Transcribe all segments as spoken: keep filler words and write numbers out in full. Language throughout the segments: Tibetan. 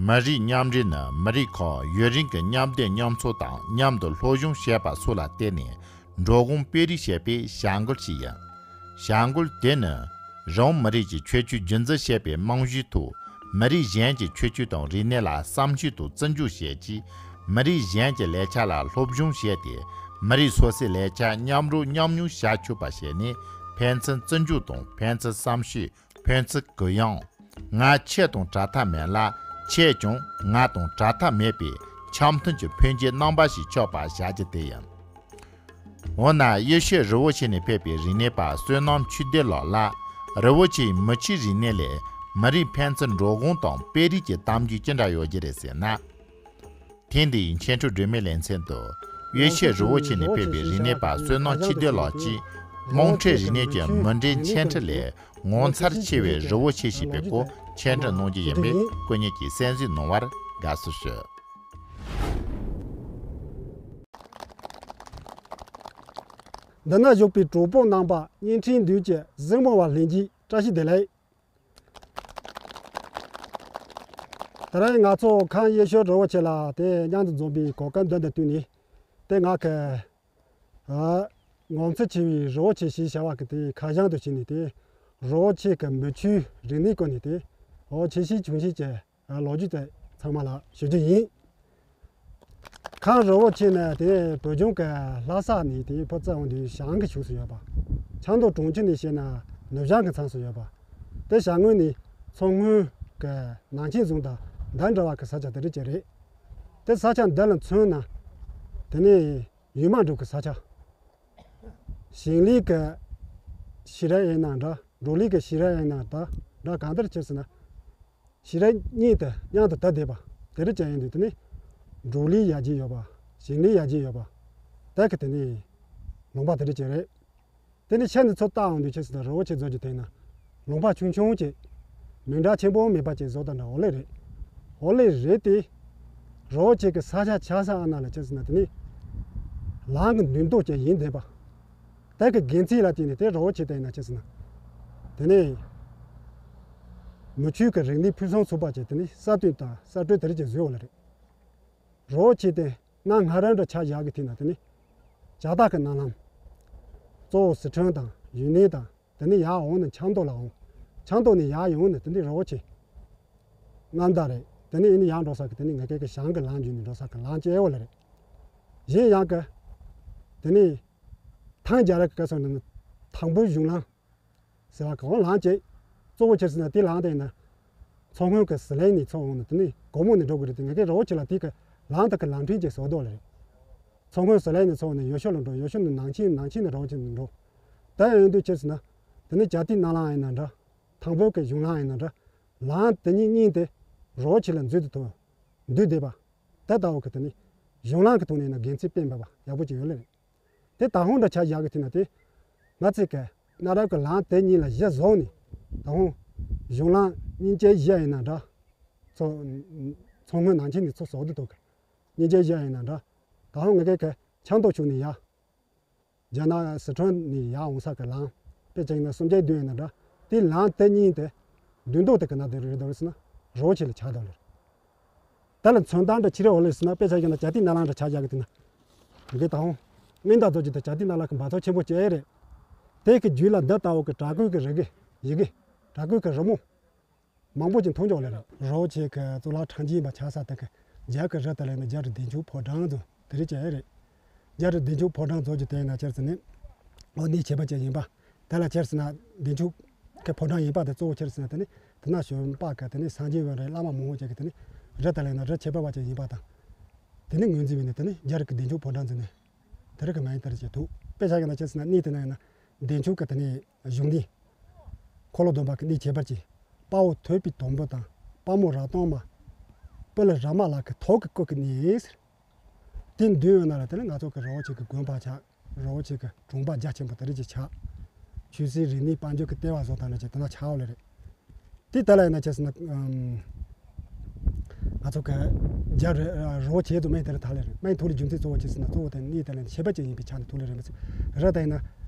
མི་རིགས་མཉམ་འབྲེལ་ནི་མི་རིགས་ཁག་ཡུན་རིང་གི་མཉམ་སྡོད་མཉམ་འཚོ་དང་མཉམ་དུ་སློབ་སྦྱོང་བྱས་པ་སོགས་ལ་བརྟེན་ནས་འགྲོ་གོང་སྤེལ་རེས་བྱེད་པའི་བྱ་འགུལ་ཞིག་ཡིན། བྱ་འགུལ་དེ་ནི་རང་མི་རིགས་ཀྱི་ཁྱད་ཆོས་རྒྱུན་འཛིན་བྱེད་པའི་རྨང་གཞིའི་ཐོག་མི་རིགས་གཞན་གྱི་ཁྱད་ཆོས་དང་རིག་གནས་ལ་བསམ་ཤེས་དང་བརྩི་འཇོག་བྱེད་ཆེད། མི་རིགས་གཞན་གྱི་ལས་འཆར་ལ་སློབ་སྦྱོང་བྱས་ཏེ། མི་རིགས་སོ་སོའི་ལས་འཆར་མཉམ་རོགས་མཉམ་མྱོང་བྱ་ཆོག་པ་བྱས་ནས། ཕན་ཚུན་བརྩི་འཇོག་དང་ཕན་ཚུན་བསམ་ཤེས། ཕན་ཚུན་གུ་ཡངས། ང་ཁྱེད་དང་བྲལ་ཐབས་མེད་ལ། ཁྱེད་ཀྱང་ང་དང་བྲལ་ཐབས་མེད་པའི་འཆམ་མཐུན་གྱི་འཕེལ་རྒྱས་རྣམ་པ་ཞིག་ཆགས་པ་བྱ་རྒྱུ་དེ་ཡིན། འོ་ན་ཡུལ་ཤུལ་རི་བོ་ཆེ་ནས་ཕེབས་པའི་རིག་གནས་པ་བསོད་ནམས་ཆོས་ལྡན་ལགས་ལ། རི་བོ་ཆེའི་མི་ཆོས་རིག་གནས་ལས་མི་རིགས་ཕན་ཚུན་འགྲོ་གོང་དང་སྤེལ་རེས་ཀྱི་གཏམ་རྒྱུད་ཅི་འདྲ་ཡོད་རྒྱུ་རེད་ཟེར་ན། ཐེངས་འདིའི་འཆད་ཁྲིད་སྒྲོན་མེའི་ལེ་ཚན་དུ། ཡུལ་ཤུལ་རི་བོ་ཆེ་ནས་ཕེབས་པའི་རིག་གནས་པ་བསོད་ནམས་ཆོས་ལྡན་ལགས་ཀྱིས། དམངས་ཁྲོད་རིག་གནས་ཀྱི་མུ་འབྲེལ་འཆད་ཁྲིད་ལས། ངོ་མཚར་ཆེ་བའི་རི་བོ་ཆེ་ཞེས་པའི་སྐོར་འཆད་ཁྲིད་གནང་རྒྱུ་ཡིན་པས། སྐུ་ཉིད་ཀྱིས་གསན་གཟིགས་གནང་བར་དགའ་བསུ་ཞུ། འདི་ན་བཞུགས་པའི་གྲོགས་པོ་རྣམ་པ། བརྙན་འཕྲིན་མདུན་གྱི་གཟིགས་མོ་བ་ལྷན་རྒྱས་བཀྲ་ཤིས་བདེ་ལེགས། དེ་རིང་ང་ཚོ་ཁམས་ཡུལ་ཤུལ་རི་བོ་ཆེ་ལ་དེ་མཉམ་དུ་འཛོམས་པའི་གོ་སྐབས་འདི་འདི་བསྟུན་ནས། དེ་ང་གི་ཨ་ངོ་མཚར་ཆེ་བའི་རི་བོ་ཆེ་ཞེས་བྱ་བ་གི་དེ་ཁ་བྱང་དུ་བྱས་ནས། དེ་རི་བོ་ཆེ་གི་མི་ཆོས་རིག་གནས་སྐོར་ནས་དེ་འོ་ཆེ་བཞི་ཆུང་བཞི་གྱི་ལོ་རྒྱུས་དེ་ཚང་མ་ལ་ཞུ་རྒྱུ་ཡིན། ཁམས་རི་བོ་ཆེ་ནི་དེ་བོད་ལྗོངས་ཀྱི་ལྷ་ས་ནས་དེ་ཕར་བཙལ་འོང་དུས་ཞང་གི་ཕྱོགས་སུ་ཡོད་པ། ཆབ་མདོ་གྲོང་ཁྱེར་ནས་བཤད་ན་ནུབ་བྱང་གི་མཚམས་སུ་ཡོད་པ། དེ་བྱང་ངོས་ནས་མཚོ་སྔོན་གྱི་ནང་ཆེན་རྫོང་དང་འདྲ་འདྲ་བ་གི་ས་ཆ་དེ་རིགས་ཅིག་རེད། དེ་ས་ཆ་འདི་ལ་མཚོན་ན་དེ་ནས་ཡུལ་མ་འབྲོག་གི་ས་ཆ། ཞིང་ལས་ཀྱི་ཤེས་རབ་ཡིན་ན་འདྲ། འབྲོག་ལས་ཀྱི་ཤེས་རབ་ཡིན་ན་འདྲ། འདྲ་གང་ལྟར་ཆེ་ཟེར་ན། ཤེས་རབ་གཉིས་དེ་མཉམ་དུ་དར་བསྡད་པ་དེ་རིགས་ཅན་ཡིན་དུས། དེ་ནི་འབྲོག་ལས་ཡར་རྒྱས་ཡོད་པ། ཞིང་ལས་ཡར་རྒྱས་ཡོད་པ། དེ་གི་དེ་ནི་ལུང་པ་དེ་རིགས་ཅན་རེད། དེ་ནི་ཤར་ནས་ཚུར་བལྟ་འོང་དུས་ཆེ་ཟེར་ན། རི་བོ་ཆེ་རྫོང་གི་དེ་ན་ལུང་པ་ཆུང་ཆུང་ཅིག་མི་འདྲ་ཆེན་པོ་མེད་པ་ཅིག་བཟོ་ལྟ་འདྲ་འོ་ལེ་རེད། འོ་ལེ་རེད་དེ། རི་བོ་ཆེ་གི་ས་ཆ་ཆགས་ས་ཨ་ན་ལ་ཆེ་ཟེར་ན། དེ་ནི་ལམ་གི་མདུན་ཐོག་ཅིག་ཡིན་བསྡད་པ། དེ་གི་དགེ་མཚན་ལ་བརྟེན་ནས་དེ་རི་བོ་ཆེ་དེ་ཡིན་ན་ཆེ་ཟེར་ན། དེ་ནས་མི་ཆོས་ཀྱི་རིག་གནས་ཕུན་སུམ་ཚོགས་པ་ཅིག་དེ་ནས་གསར་གཏོད་དང་གསར་སྤེལ་དེ་རིགས་ཅིག་བཟོས་ཡོད་ལེ་རེད། རི་བོ་ཆེ་དེ་གནའ་སྔ་རབས་འདྲ་ཆགས་བཞག་གི་དུས་ན། དེ་ནས་རྒྱ་སྟག་གི་གནའ་ལམ། གཙོ་བོ་སི་ཁྲོན་དང་ཡུན་ནན་དང་། དེ་ནས་ཡར་འོང་ནས་ཆབ་མདོ་ལ་འོང་། ཆབ་མདོ་ནས་ཡར་ཡོང་ནས་དེ་ནས་རི་བོ་ཆེ། མངའ་མདའ་རེད། དེ་ནས་ཨེ་ནི་ཡར་འགྲོ་ས་གི་དེ་ནི་ངེད་ཀའི་གི་ཞང་གི་ལམ་བརྒྱུད་ནས་འགྲོ་ས་གི་ལམ་གཅིག་ཨེ་ཡོད་ལེ་རེད། གཞན་ཡང་གི་དེ་ནི་ཐང་རྒྱལ་རབས་ཀྱི་སྐབས་སུ་ནི་དང་པོའི་གཞུང་ལམ་ཟེར་བ་གི་འོང་ལམ་གཅིག་གཙོ་བོ་ཆེ་ཟེར་ན་དེ་ལམ་དེ་ཡིན་ན། མཚོ་སྔོན་གི་ཟི་ལིང་ནས་ཚུར་འོང་ནས་དེ་ནི་སྒོ་མོ་ནས་འགྲོ་དགོས་རེད་དེ། ངེད་ཀའི་རི་བོ་ཆེ་ལ་དེ་གི་ལམ་དེ་གི་ལམ་ཕྲན་གཅིག་བཟོ་འདུག་ལེ་རེད། མཚོ་སྔོན་ཟི་ལིང་ནས་ཚུར་འོང་ནས་ཡུལ་ཤུལ་ལ་འགྲོ། ཡུལ་ཤུལ་ནས་ནང་ཆེན། ནང་ཆེན་ནས་རི་བོ་ཆེ་ནས་འགྲོ། ད་ཡིན་དུས་ཆེ་ཟེར་ན། དེ་ནི་རྒྱ་ཏི་གནའ་ལམ་ཡིན་ན་འདྲ། དང་པོ་གི་གཞུང་ལམ་ཡིན་ན་འདྲ། ལམ་དེ་གཉིས་གཉིས་དེ་རི་བོ་ཆེ་ལ་འཛུལ་དུ་ཐོན། འདུས་བསྡད་པ། དེ་ལྟ་བུ་གི་དེ་ནི་གཞུང་ལམ་གི་ཐོག་ནས་ཡིན་ན་དགེ་མཚན་དཔེ་མེད་པ་ཡག་པོ་ཅིག་ཡོད་ལེ་རེད། དེ་ད་ཧོང་འདྲ་ཆགས་བཞག་གི་དུས་ན། དེ་ང་ཚོས་གི་གནའ་རབས་ཀྱི་ལམ་དེ་གཉིས་ལ་གཞི་བཟུང་ནས། ད་ཧོང་གཞུང་ལམ་གཉིས་ཆ་བཞི་ཡིན་ན་འདྲ། མཚོ་མཚོ་སྔོན་ནང་ཆེན་ནས་ཚུར་བཟོ་དུ་ཐོན་གི་གཉིས་ཆ་བཞི་ཡིན་ན་འདྲ། ད་ཧོང་ངེད་ཀའི་གི་ཆབ་མདོ་ཕྱོགས་ནས་ཡར། རྒྱ་ནག་སི་ཁྲོན་ནས་ཡར་འོང་ས་གི་ལམ། དཔེ་ཆ་ཡིན་ན་སུམ་བརྒྱ་བདུན་ཡིན་ན་འདྲ། དེ་ལམ་དེ་གཉིས་དེ་མདུན་ཐོག་དེ་གི་ན་དེ་རེད་འདུག་ཟེར་ན་རི་བོ་ཆེ་ལ་ཆགས་འདུག་ལེ། དེ་ལ་མཚོན་རྟགས་འདྲ་ཅི་རེད་འོ་ལེ་ཟེར་ན། དཔེ་ཆ་ཡིན་ན་རྒྱ་ཏི་གནའ་ལམ་འདྲ་ཆགས་བཞག་གི་དུས་ན། འདི་ད་ཧོང་མིང་དང་རྡོ་རྗེ་དང་རྒྱ་ཏི་གནའ་ལམ་གི་འབབ་ཚོགས་ཆེན་པོ་ཅིག་རེད། དེ་གི་རྒྱུད་ལ་འདི་ལྟ་བུ་གི་བྲག་བརྐོས་གི་རི་གི་ཡི་གེ། བྲག་བརྐོས་གི་རི་མོ་མང་པོ་ཅིག་མཐོང་ཆོག་ལེ་རེད། རི་བོ་ཆེ་གི་གཙུག་ལག་ཁྲིམས་ཆེན་པ་ཆགས་ས་དེ་གི་རྒྱ་གི་རི་དེ་ལ་ཡིན་ན་རྒྱ་རི་བདེ་མཆོག་ཕོ་བྲང་ཟེར་དེ་རིགས་ཅིག་རེད། རྒྱ་རི་བདེ་མཆོག་ཕོ་བྲང་ཟེར་གྱི་དེ་ཡིན་ན་ཆེ་ཟེར་ན། འོ་གནས་ཁྱད་པར་ཅན་ཡིན་པ། དེ་ལ་ཆེ་ཟེར་ན་བདེ་མཆོག་གི་ཕོ་བྲང་ཡིན་པ་དེ་གཙོ་བོ་ཆེ་ཟེར་ན། དེ་ནི་དེ་ན་བྱོན་པ་གི་དེ་ནི་སངས་རྒྱས་དབོན་རེད། བླ་མ་མང་པོ་ཅིག་གི་དེ་ནི་རི་དེ་ལ་ཡིན་ན་རི་ཁྱད་པར་བ་ཅན་ཡིན་པ་དང་། དེ་ནི་ངོས་འཛིན་བྱས་ནས་དེ་ནི་རྒྱ་རི་གི་བདེ་མཆོག་ཕོ་བྲང་ཟེར་ནས་དེ་རིགས་ཀྱི་མིང་དེ་རིགས་ཅིག་ཐོགས། དཔེ་ཆ་ཡིན་ན་ཆེ་ཟེར་ན་གནས་དེ་ན་ཡིན་ན་བདེ་མཆོག་གི་དེ་ནི་གཞུང་འདི། འཁོར་ལོ་སྡོམ་པ་གི་གནས་ཁྱད་པར་ཅན། དཔའ་བོ་ཐོད་པའི་དུམ་བུ་དང་། དཔའ་མོ་རབ་དང་མ། སྤུ་ལ་ར་མ་ལ་གི་ཐོག་གི་སྐུ་གི་གནས་ཟེར། དེ་མདུན་ཡོད་ན་ལ་དེ་ནི་ང་ཚོ་གི་རི་བོ་ཆེ་གི་དགོན་པ་ཆགས། རི་བོ་ཆེ་གི་གྲོང་པ་རྒྱ་ཆེན་པོ་དེ་རིགས་ཅིག་ཆགས། ཆོས་སྲིད་རིག་གནས་དཔལ་འབྱོར་གི་ལྟེ་བ་བཟོ་སྟངས་ལ་ཅིག་དེ་ན་ཆགས་ཡོད་ལེ་རེད། དེ་ལྟ་ལ་ཡིན་ན་ཆེ་ཟེར་ན། ཨམ། ང་ཚོ་གི་རྒྱ་རི་རི་བོ་ཆེ་དུ་མིང་དེ་རིགས་ཐོགས་ལེ་རེད། མིང་ཐོགས་ལེ་རྒྱུ་མཚན་གཙོ་བོ་ཆེ་ཟེར་ན། གཙོ་བོ་དེ་གནས་དེ་ལ་ཁྱད་པར་ཅན་ཡིན་པའི་ཆ་ནས་ཐོགས་ལེ་རེད། མི་ཚེ་རི་དེ་ཡིན་ན་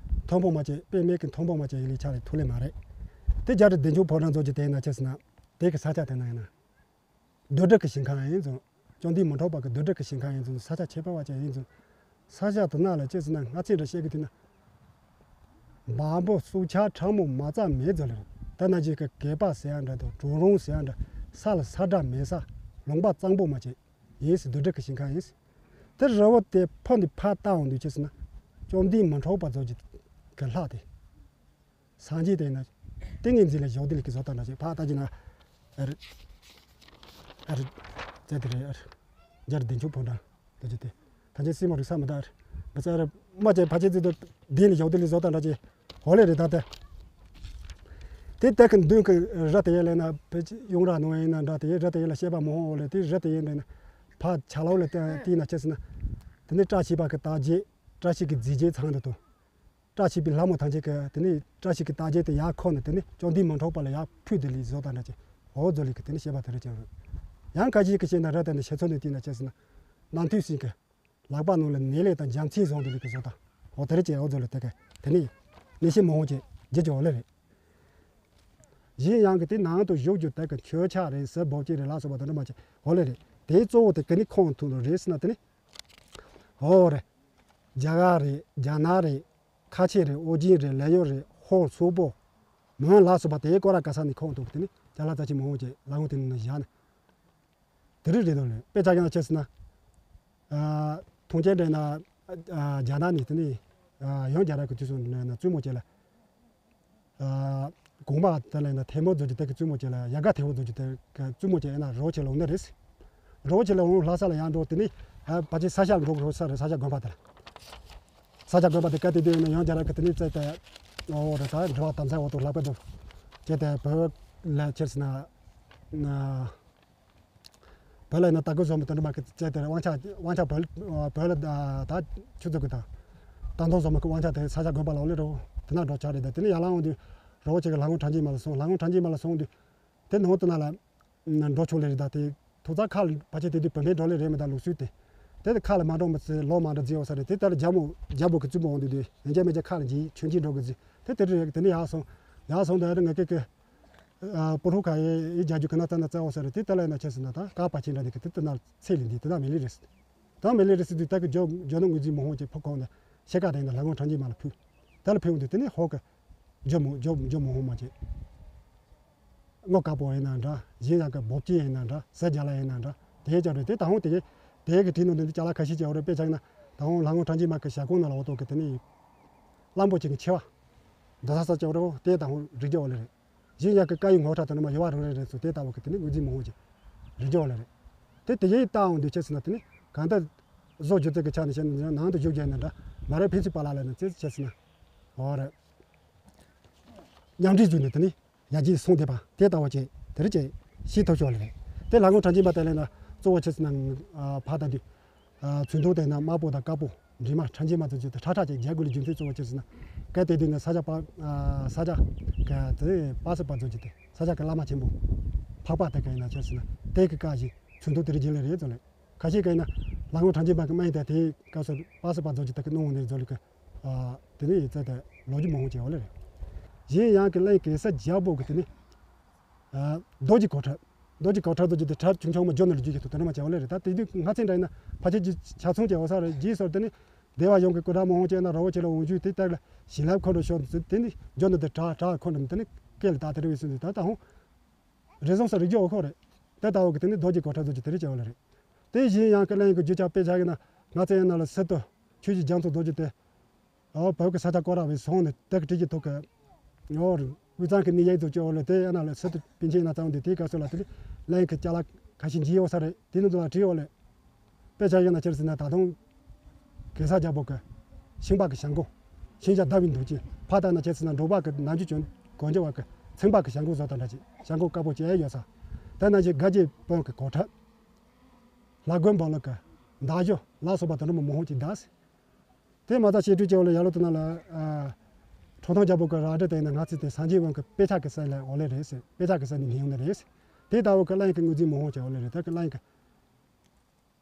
མཐོན་པོ་མ་ཅིག་དཔེ་མེད་ཀྱི་མཐོན་པོ་མ་ཅིག་ཡིན་ལེ་ཆ་ལེ་ཐོགས་ལེ་མ་རེད། དེ་རྒྱ་རི་བདེ་མཆོག་ཕོ་བྲང་ཟེར་གྱི་དེ་ཡིན་ན་ཆེ་ཟེར་ན། དེ་གི་ས་ཆ་དེ་ན་ཡིན་ན། རྡོ་གྲུབ་ཀྱི་ཞིང་ཁམས་ཡིན་ཙང་། བཅོམ་ལྡན་མི་འཕྲོག་པ་གི་རྡོ་གྲུབ་ཀྱི་ཞིང་ཁམས་ཡིན་ཙང་། ས་ཆ་ཁྱད་པར་བ་ཅན་ཡིན་ཙང་། ས་ཆ་དེ་ན་ལ་ཅི་ཟེར་ན། སྔ་ཚེ་འདྲ་བཤད་གི་དུས་ན། འབའ་འབུ་སྲོག་ཆགས་ཕྲ་མོ་མ་རྩ་མེད་ཟེར་ལེ། དེ་ན་ཅིག་གི་གད་པ་ཟེར་ཡ་འདྲ་དང་། གྲོག་རོང་ཟེར་ཡ་འདྲ། ས་ལ་ས་བཀྲ་མེད་ས། ལུང་པ་གཙང་པོ་མ་བྱེད་ཡིན་ཟེར། རྡོ་གྲུབ་ཀྱི་ཞིང་ཁམས་ཡིན་ཟེར། དེ་རི་བོ་དེ་ཕུ་ནས་ཕར་བལྟ་འོང་དུས་ཅི་ཟེར་ན། བཅོམ་ལྡན་མི་འཕྲོག་པ་ཟེར་གྱི་གི་ལྷ་དེ། སངས་རྒྱས་དེ་ན། ཏིང་ངེ་འཛིན་ལ་བཞག་དེ་ལས་ཀྱི་བཟོ་ལྟ་འདྲ་ཅིག་ཕར་ལྟ་གྱི་ན། ཨ་རེ། ཨ་རེ། ཙེ་དེ་རེད། ཨ་རེ། རྒྱ་རི་བདེ་མཆོག་ཕོ་བྲང་། ལྟ་གྱི་དེ། ཐམས་ཅད་སྲིད་མོ་རིག་ས་མི་འདའ། རེད་མི་ཚེ་རེ། མ་བྱས་ཕ་ཆེ་ཙི་དུ་དེ་ལས་བཞག་དེ་ལས་བཟོ་ལྟ་འདྲ་ཅིག་འོ་ལེ་རེད་ད་དེ། དེ་དེ་གི་མདུན་གི་རི་དེ་ཡན་ལས་ན་བེ་ཅི་ཡོང་ར་ནོ་ཡིན་ན་འདྲ། དེ་རི་དེ་ཡན་ལ་བཤད་པ་མང་འོ་ལེ། དེ་རི་དེ་ཡན་དེ་ན་ཕར་ཆ་ལོག་ལ་བལྟས་ན་ཅི་ཟེར་ན། དེ་ནི་བཀྲ་ཤིས་པ་གི་བརྟག་དཔྱད། བཀྲ་ཤིས་ཀྱི་རྫས་བརྒྱད་ཚང་དུ་དང་། བཀྲ་ཤིས་པའི་ལྷ་མོ་ཐམས་ཅད་ཀྱི་དེ་ནས་བཀྲ་ཤིས་ཀྱི་རྟགས་བརྒྱད་དེ་ཡར་ཁུར་ནས། དེ་ནས་བཅོམ་ལྡན་མི་འཕྲོག་པ་ལ་ཡར་ཕུལ་དེ་ལས་བཟོ་ལྟ་འདྲ་ཅིག་འོ་ཟེར་ལེ་གི་དེ་ནས་བཤད་པ་དེ་རེད་ཅེས་རེད། ཡང་ཁ་ཅིག་གིས་བཤད་ན། རི་དེ་ནས་ཞེ་ཚོ་ནས་བལྟས་ན་ཅི་ཟེར་ན། རྣམ་ཐོས་སྲས་ཀྱི་ལག་པ་ནང་ལ་ནས་ལེགས་དང་རྒྱལ་མཚན་བཟུང་དེ་ལས་གི་བཟོ་ལྟ་འོ་དེ་རེད་ཅེས་འོ་ཟེར་ལེ། དེ་ག་དེ་ནས་ནས་ཤེས་མི་འོང་ཅེས་བརྗོད་ཀྱི་འོ་ལེ་རེད། གཞན་ཡང་གི་དེ་ནང་དུ་བཞུགས་རྒྱུ་དེ་གི་ཁྱོད་ཆ་རེད་ཟེར། འབོབ་ཅིག་རེད་ལ་སོགས་པ་དེ་འདྲ་མ་བྱེད་འོ་ལེ་རེད། དེའི་གཙོ་བོ་དེ་ག་ནས་ཁོང་ཐུག་ནོ་རེད་ཟེར་ན། དེ་ནི་འོ་རེད། རྒྱ་གར་རེད། རྒྱ་ནག་རེད། ཁ་ཆེ་རེད། ཨོ་རྒྱན་རེད། ལས་གཡོག་རེད། ཧོར་སོག་པོ་མོན་ལ་སོགས་པ་དེའི་སྐོར་ར་ག་ས་ནས་ཁོང་ཐུག་དེ་ནི་ཅ་ལག་རྩ་ཆེན་མང་བོ་ཅིག་ལ་ངོ་དེ་ནི་བཞག་ནས། དེ་རིགས་རེད་དོ་ལེ། དཔེ་ཆ་ཡང་ཆེ་ཟེར་ན། ཨ། ཐོངས་མཆན་འདྲ་ན། ཨ། རྒྱ་ནག་ནས་དེ་ནི། ཨ། ཡང་རྒྱ་ར་གི་དུས་སུ་ནས་ན་བཙུན་མོ་ཅིག་ལ། ཨ། གོང་མ་དེ་ལ་ཡིན་ན་ཐལ་མོ་བཟོ་རྒྱུ་དེ་གི་བཙུན་མོ་ཅིག་ལ། ཡལ་ག་ཐལ་བོ་བཟོ་རྒྱུ་དེ་གི་བཙུན་མོ་ཅིག་ཡིན་ན་རི་བོ་ཆེ་ལ་འོང་ནི་རེད། རི་བོ་ཆེ་ལ་འོང་ལྷ་ས་ལ་ཡར་འགྲོ། དེ་ནི། ཨ། ཕལ་ཆེར་ས་ཞབས་འགྲོ་གི་རེད། ས་རེད། ས་ཞབས་དགོན་པ་དེ་ལ། ས་ཞབས་དགོན་པ་དེ་ག་དེ་དུས་ཡིན་ན་ཡང་རྒྱ་ར་གི་དེ་ནི་བཙལ་ཏེ། འོ་རེད། ད་འགྲོ་བ་དམ་སེལ་འོག་ཏུ་ལྷག་པར་དུ་བྱས་ཏེ་བོད་ལ་ཆེར་ཟེར་ན། ན། བོད་ལ་ཡིན་ན་ད་གུ་བཟོ་མི་དོན་འགྲུབ་མ་གི་བྱས་ཏེ་དབང་ཆ་དབང་ཆ་བོད་བོད་ལ་ད་ཆུ་ཚོད་གི་དང་། ད་མདོ་བཟོ་མི་གི་དབང་ཆ་དེ་ས་ཆ་དགོན་པ་ལ་འོ་ལེ་རོ། དེ་ན་འགྲོ་ཆོག་རེད། ད་དེ་ནས་ཡར་ལངས་འོང་དུས་རི་བོ་ཆེ་གི་ལྷ་ངོ་ཁྲ་འབྱིན་མ་ལ་སོང་། ལྷ་ངོ་ཁྲ་འབྱིན་མ་ལ་སོང་དུས་དེ་ནང་དུ་ན་ལ་འགྲོ་ཆོག་ལེ་རེད། ད་དེ་ཐུག་ཚ་ཁ་ལ་ཕལ་ཆེར་དེ་དུས་བུད་མེད་འགྲོ་ལེ་རེད་མི་ད་ལུགས་སྲོལ་དེ། དེ་དེ་ཁ་ལ་མ་འགྲོ་མི་ཚེ་ལོ་མ་འགྲོ་རྫི་འོ་ས་རེད། དེ་ལྟར་རྒྱ་མོ་རྒྱ་བོ་གི་བཙུན་མོ་འོང་དུས་དེ་ཡང་རྒྱ་མེད་རྒྱ་ཁ་ལ་འཇིག་ཆུང་ཆུང་འགྲོ་གི་རྫི་དེ་དེ་རེད། དེ་ནས་ཡར་སོང་། ཡར་སོང་དུས་ཨ་རེ་ང་ཀེ་ཀེ། ཨ། པུ་རུ་ཁ་ཡེ་ཡེ་རྒྱ་རྒྱུ་ཁ་ན་ཙ་ན་ཙ་འོ་ས་རེད། དེ་ལྟ་ལ་ཡིན་ན་ཆེ་ཟེར་ན་ད་ཀ་པ་ཆེན་འདྲ་འདི་གི་དེ་ལྟ་ན་ཚེ་ལས་འདི་དེ་ན་མེ་ལི་རེད། ད་མེ་ལི་རེད་ཟེར་དུས་ད་གི་ཇོ་ཇོ་ནོ་ངོས་འཛིན་མ་ཧོང་ཅེ་ཕོ་ཁོང་ནས་ཤེ་ཀ་དེ་ན་ལྷ་ངོ་ཁྲང་ཅི་མ་ལ་ཕུལ། དེ་ལ་ཕུལ་འོང་དུས་དེ་ནས་ཧོ་གི་ཇོ་མོ་ཇོ་ཇོ་མོ་ཧོང་མ་ཅེ། ངོ་དཀར་པོ་ཡིན་ན་འདྲ། གཞན་ཡང་གི་འབོབ་ཅི་ཡིན་ན་འདྲ། ཟས་རྒྱ་ལ་ཡིན་ན་འདྲ། དེ་ཅག་རེད། དེ་ད་ཧོང་དེ་དེ་གི་དྲིན་ནོ་འདི་ཅ་ལག་ཁ་ཤས་ཅེ་འོ་རེད། དཔེ་ཆ་ན་ད་ཧོང་ལྷ་ངོ་ཁྲང་ཅི་མ་གི་ཞྭ་ཀོང་ནང་ལ་འོ་ཏོ་གི་དེ་ནས་གླང་པོ་ཆེ་གི་མཆེ་བ། འདི་ས་ས་ཅེ་འོ་རེད། དེ་ད་ཧོང་རིག་རྒྱུ་འོ་ལེ་རེད། གཞན་ཡང་གི་བཀའ་ཡི་ངོ་ཁྲ་དེ་ནི་མ་ཡོ་བ་རང་རེ་རེ་ཚོ་དེ་ལྟ་བུ་གི་དེ་ནི་ངོས་འཛིན་མང་བོ་ཅིག་རེ་འཇོག་ལ་རེད། དེ་དེ་ཡིན་ལྟ་འོང་དུས་ཆེ་ཟེར་ན་དེ་ནི་གང་ལྟར་བཟོ་རྒྱུ་དེ་གི་ཆ་ནས་བཤད་ན་ནང་དུ་བཞུགས་རྒྱུ་ཡིན་ན་འདྲ། མ་རེད་ཕན་ཚུན་པ་ལ་ལ་ནི་ཙེ་ཆེ་ཟེར་ན། འོ་རེད། མཉམ་འབྲེལ་བཟོས་ནས་དེ་ནི་ཡར་རྒྱས་སོང་བསྡད་པ་དེ་ལྟ་བུ་ཅིག་དེ་རེད་ཅེས་ཤེས་ཐུབ་ཆོག་ལེ་རེད། དེ་ལ་ངོ་ཁྲང་ཅི་མ་དེ་ལས་ན་གཙོ་བོ་ཆེ་ཟེར་ན་ཕ་ད་དུས། ཚོན་མདོག་དེ་ན་དམར་པོ་དང་དཀར་པོ་འདྲེས་མ་ཁྲ་འབྱིན་མ་ཚོ་བརྒྱུད་དེ་ཁྲ་ཁྲ་ཅན་རྒྱལ་དགོས་ལ་རྒྱུ་མཚན་གཙོ་བོ་ཅི་ཟེར་ན། གལ་ཏེ་དེ་ནི་ས་སྐྱ་པ། ས་སྐྱ་ག་དེ་པ་སེ་པ་ཚོ་བརྒྱུད་དེ་ས་སྐྱ་གི་བླ་མ་ཆེན་པོ་འཕགས་པ་དེ་ག་ཡིན་ན་ཆོག་ཟེར་ན། དེ་གི་བཀའ་བཞིན་ཚོན་མདོག་དེ་རིགས་རྒྱུན་ལས་རེད་ཚོ་ལེ། ཁ་ཤས་ག་ཡིན་ན་ལྷ་ངོ་ཁྲ་འབྱིན་པ་གི་སྨན་དེ་དེའི་སྐབས་སུ་པ་སེ་པ་ཚོ་བརྒྱུད་དེ་གི་གནང་འོང་ནས་ཚོ་ལེ་གི། དེ་ནི་ཡིན་ཚད་དེ་ལོ་རྒྱུས་མང་བོ་བྱས་འོ་ལེ་རེད། གཞན་ཡང་གི་གླིང་གེ་སར་རྒྱལ་པོ་གི་དེ་ནི། རྡོ་རྗེ་གོ་ཁྲབ། རྡོ་རྗེ་གོ་ཁྲབ་རྡོ་རྗེ་དེ་ཁྲབ་ཆུང་ཆུང་མ་འཇོག་ནས་རྒྱུ་གི་ཐོག་དེ་ནས་མ་བྱས་པ་ལས་རེད། ད་དེ་དུས་སྔ་ཚེ་འདྲ་ཡིན་ན་ཕལ་ཆེར་ཆ་ཚང་བྱས་པ་ས་རེད། རྗེས་སོར་དེ་ནི་སྡེ་བ་གཞུང་གི་སྐུ་དྲག་མང་བོ་བྱས་ན་ར་བོ་ཆེ་ལ་འོང་རྒྱུ་དེ་ལྟར་ལ་བྱིན་རླབས་འཁོར་འགྲོ་ཤོར་ཟེར། དེ་ནི་འཇོག་ནས་དེ་གྲགས་གྲགས་འཁོར་འགྲོ་དེ་ནི་སྐད་ལ་ད་དེ་རེ་བས་སུ་ཟེར། ད་ད་ཧོང་རེ་ཟུང་ས་རིག་རྒྱུ་འོ་ཁོ་རེད། དེ་ལྟ་བུ་གི་དེ་ནི་རྡོ་རྗེ་གོ་ཁྲབ་རྡོ་རྗེ་དེ་རེད་བྱས་པ་ལས་རེད། དེ་བཞིན་ཡང་གི་གླིང་གི་རྒྱུ་ཆ་དཔེ་ཆ་གི་ན་སྔ་ཚེ་ཡིན་ན་ལ་སི་ཏུ་ཆོས་ཀྱི་རྒྱ་མཚོ་རྡོ་རྗེ་དེ། ཨོ་བོད་ཀྱི་ས་ཆ་བསྐོར་ར་བའི་སོང་ནས་དེ་གི་གྲས་ཀྱི་ཐོག་གི་ཨོ་དབུས་གཙང་གི་གནས་ཡིག་ཚོ་བཅོ་ལེ། དེ་ཡ་ན་ལ་སི་ཏུ་པཎ་ཆེན་ཡིན་ན་ཚང་དེ་དེའི་སྐབས་སུ་ལ་དེ་ལེན་གི་ཅ་ལག་ཁ་ཤས་འཇིག་ཡོད་ས་རེད། དེ་ནི་དུ་ལ་བྲིས་ཡོད་ལེ། དཔེ་ཆ་ཡིན་ན་ཆེར་ཟིན་ན་ད་དུང་གེ་སར་རྒྱལ་པོ་གི་ཤིང་པ་གི་བྱང་སྒོ། ཤིང་བྱ་ཟླ་བའི་འདུག་ཅིང་ཕ་ད་ན་ཆེར་ཟིན་ན་འབྲོག་པ་གི་ནམ་རྒྱུན་གྱོན་གོན་རྒྱུ་བ་གི་ཚིང་པ་གི་བྱང་སྒོ་བཟོ་དང་འདྲ་ཅིག་བྱང་སྒོ་དཀར་པོ་བཅས་ཡོད་ས། ད་ན་ཅིག་དགའ་བྱེད་དཔོན་གི་གོ་ཁྲབ། ལྷ་མགོན་འབངས་ལུག་གི་མདའ་གཞུ་ལ་སོགས་པ་དུ་འགྲོ་མི་མང་ཧོང་ཅིག་གདའ་སི། དེ་མ་ཚད་བཤད་སྤྲོས་སྐྱེ་བོ་ལ་ཡ་ལོ་དུ་ན་ལ། ཁྲོ་ཐུང་རྒྱལ་པོ་གི་ར་སྒྲ་དེ་ཡིན་ན་ང་ཚོས་དེ་སངས་རྒྱས་དབང་གི་དཔེ་ཆ་གི་སྲས་ལ་འོ་ལེ་རེད་ཟེར། དཔེ་ཆ་གི་སྲས་ནི་མི་ཡོང་ནི་རེད་ཟེར། དེ་ལྟ་བུ་གི་གླིང་གི་ངོས་འཛིན་མང་ཧོང་ཅིག་འོ་ལེ་རེད། ད་གི་གླིང་གི་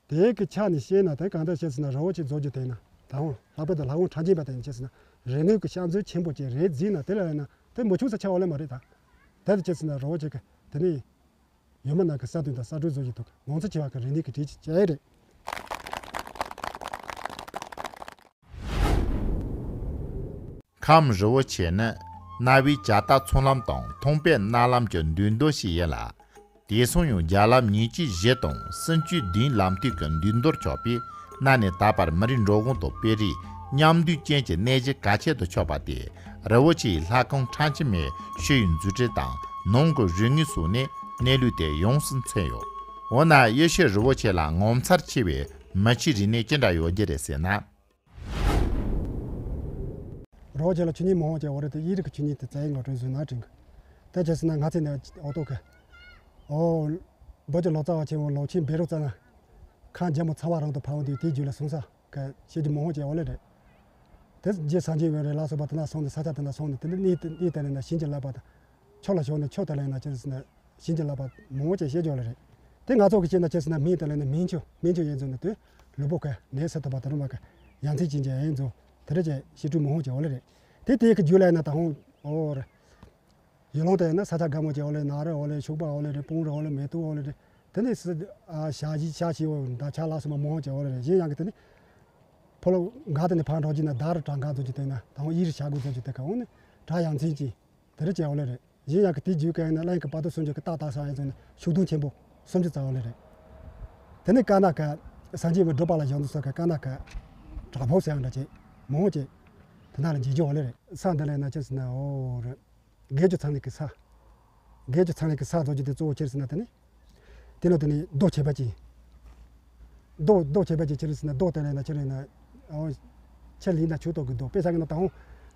དེ་གི་ཆ་ནས་བཤད་ན་དེ་གང་ལྟར་བཤད་ཟིན་ན་རི་བོ་ཆེ་རྫོགས་རྒྱུ་དེ་ན་ད་ཧོང་ལྷག་པར་དུ་ལྷ་ཁང་ཁྲ་འབྱིན་པ་དེ་ནས་བཤད་ཟིན་ན་རི་ངོས་ཀྱི་ཤ་མཛོད་ཆེན་པོ་ཅིག་རེད་ཟིན་ན་དེ་ལ་ཡིན་ན་དེ་མི་ཆུང་ས་ཆ་འོ་ལེ་མ་རེད། ད་དེ་ལ་བཤད་ཟིན་ན་རི་བོ་ཆེ་གི་དེ་ནས། ཡོད་མི་ནང་གི་གསར་གཏོད་དང་གསར་སྐྲུན་བཟོ་བཞིན་འདུག་ངོ་མཚར་ཆེ་བ་གི་རིག་གནས་ཀྱི་གྲས་ཅིག་བྱས་རེད། ཁམས་རི་བོ་ཆེ་ནི་གནའ་བོའི་ཇ་རྟ་ཚོང་ལམ་དང་ཐོང་པའི་གནའ་ལམ་གྱི་འདུས་མདོ་ཞིག་ཡིན་ལ། དེང་སང་ཡང་རྒྱ་ལམ་ཉིས་བརྒྱ་བཞི་དང་སུམ་ཅུ་བདུན་ལམ་སྟོད་ཀྱི་འདུས་མདོར་ཆགས་པས། གནའ་ནས་ད་བར་མི་རིགས་འགྲོ་འོང་དང་དཔོན་རིགས་མཉམ་འདུས་ཅན་གྱི་གནས་གཞི་གལ་ཆེན་དུ་ཆགས་པ་སྟེ། རི་བོ་ཆེའི་ལྷ་ཁང་ཁྲ་ཆེན་མའི་ཤུལ་ཡུལ་འཛུགས་སྐྲུན་དང་ནང་གི་རིག་དངོས་སོགས་ནས་གནས་ལུགས་དེ་ཡོངས་སུ་མཚོན་ཡོད། འོ་ན་གཡུལ་ཤུལ་རི་བོ་ཆེ་ལ་ངོ་མཚར་ཆེ་བའི་མི་ཆོས་རིག་གནས་ཅི་འདྲ་ཡོད་རྒྱུ་རེད་ཟེར་ན། རི་བོ་ཆེ་ལ་ཆོས་ཉིད་མང་པོ་ཅིག་ཡོད་རེད་དེ། ཨི་རིག་གི་ཆོས་ཉིད་དེ་རྩ་བའི་ངོ་སྤྲོད་བཟོས་ན་དྲན་གི། དེ་བྱས་ཟིན་ན་ང་ཚོ་ནས་འོ་ཏོ་གི། ཨོ། བོད་ཀྱི་ལོ་ཙཱ་བ་ཆེན་མོ་ལོ་ཆེན་བཻ་རོ་ཙ་ན། ཁ་རྒྱ་མོ་ཚ་བ་རང་དུ་ཕབ་འོང་དུས་དེའི་རྒྱུད་ལ་གསུང་ས་གི་བཤད་རྒྱུ་མང་པོ་ཅིག་ཡོད་ལེ་རེད། དེ་རྗེ་སངས་རྒྱས་འོད་རིང་ལ་སོགས་པ་དེ་ན་སོང་ནས་ས་ཆ་དེ་ན་སོང་ནས་དེ་ནས་གནས་དེ་གནས་དེ་ལས་ན་བྱིན་གྱིས་བརླབས་པ་དང་། ཕྱོགས་ལ་ཕྱོགས་ནས་ཆོས་དེ་ལས་ན་ཅི་ཟེར་ན་བྱིན་གྱིས་བརླབས་པ་མང་པོ་ཅིག་བཤད་རྒྱུ་ལེ་རེད། དེ་ང་ཚོ་གི་བཤད་ན་ཅི་ཟེར་ན་སྨན་དེ་ལས་ན་སྨན་ཆུ་སྨན་ཆུ་ཡིན་ཚོ་ནས་དེ་ལུས་པོ་གི་ནད་སེལ་ཐུབ་པ་དེ་རུ་མ་གི་ཡ་མཚན་ཅན་གྱི་ཡིན་ཚོ་དེ་རེད་ཅེས་བཤད་སྲོལ་མང་པོ་ཅིག་ཡོད་ལེ་རེད། དེ་དེའི་གི་རྒྱུད་ལ་ཡིན་ན་ད་ཧོང་ཨོ་རེད། ཡུལ་ལུང་དེ་ཡིན་ན་ས་ཆ་དགའ་མོ་ཅིག་ཡོད་ལེ། ནགས་རི་ཡོད་ལེ། ཤུག་པ་ཡོད་ལེ་རེད། སྤུངས་རི་ཡོད་ལེ། མེ་ཏོག་ཡོད་ལེ་རེད། དེ་ནས་སི་ཨ་ཞ་ཞི་ཞ་ཞི་འོ་མདའ་ཆ་ལ་སོགས་པ་མང་པོ་ཅིག་ཡོད་ལེ་རེད། གཞན་ཡང་གི་དེ་ནི་ཕོ་ལོ་འགའ་དེ་ནས་ཕར་འགྲོ་རྒྱུ་ན་ད་རུ་གྲངས་འགའ་ཚོ་ཅིག་དེ་ན་ད་ཧོང་ཡིད་རི་བྱ་རྒོད་ཚོ་ཅིག་དེ་ག་འོང་ནས་གྲྭ་ཡང་མཚན་ཅིག་དེ་རེད་ཅེས་ཡོད་ལེ་རེད། གཞན་ཡང་གི་དེ་རྒྱུད་ཀ་ཡིན་ན་གླིང་གི་དཔའ་རྟུལ་སུམ་ཅུ་གི་རྟགས་དག་ས་ཡིན་ཚོ་ནས་ཤུག་སྡོང་ཆེན་པོ་སུམ་ཅུ་རྩ་ཡོད་ལེ་རེད། དེ་ནས་ཀ་ན་ཀ་སངས་རྒྱས་མི་སྒྲུབ་པ་ལ་བཞག་འདུག་ས་ཀ་ཀ་ན་ཀ་བྲག་ཕུག་ཟེར་ཡང་འདྲ་ཅིག་མང་པོ་ཅིག་དེ་ན་ལ་མཇལ་རྒྱུ་ཡོད་ལེ་རེད། ས་འདི་ལ་ན་ཅི་ཟེར་ན་འོ་རེད། དགེ་རྒྱུ་ཚང་ལས་ཀྱི་ས། དགེ་རྒྱུ་ཚང་ལས་ཀྱི་ས་བཟོ་རྒྱུ་དེ་གཙོ་བོ་ཅི་རེད་ཟེར་ན་དེ་ནི། དེ་ལ་དེ་ནི་རྡོ་བྱེད་པ་ཅིག་རྡོ་རྡོ་བྱེད་པ་ཅིག་ཅི་རེད་ཟེར་ན་རྡོ་དེ་ལས་ན་ཅི་རེད་ན། ཨོ། ཆེ་ལིང་དང་ཆུ་ཏོག་གི་རྡོ་དཔེ་ཆ་གི་ན་དང་།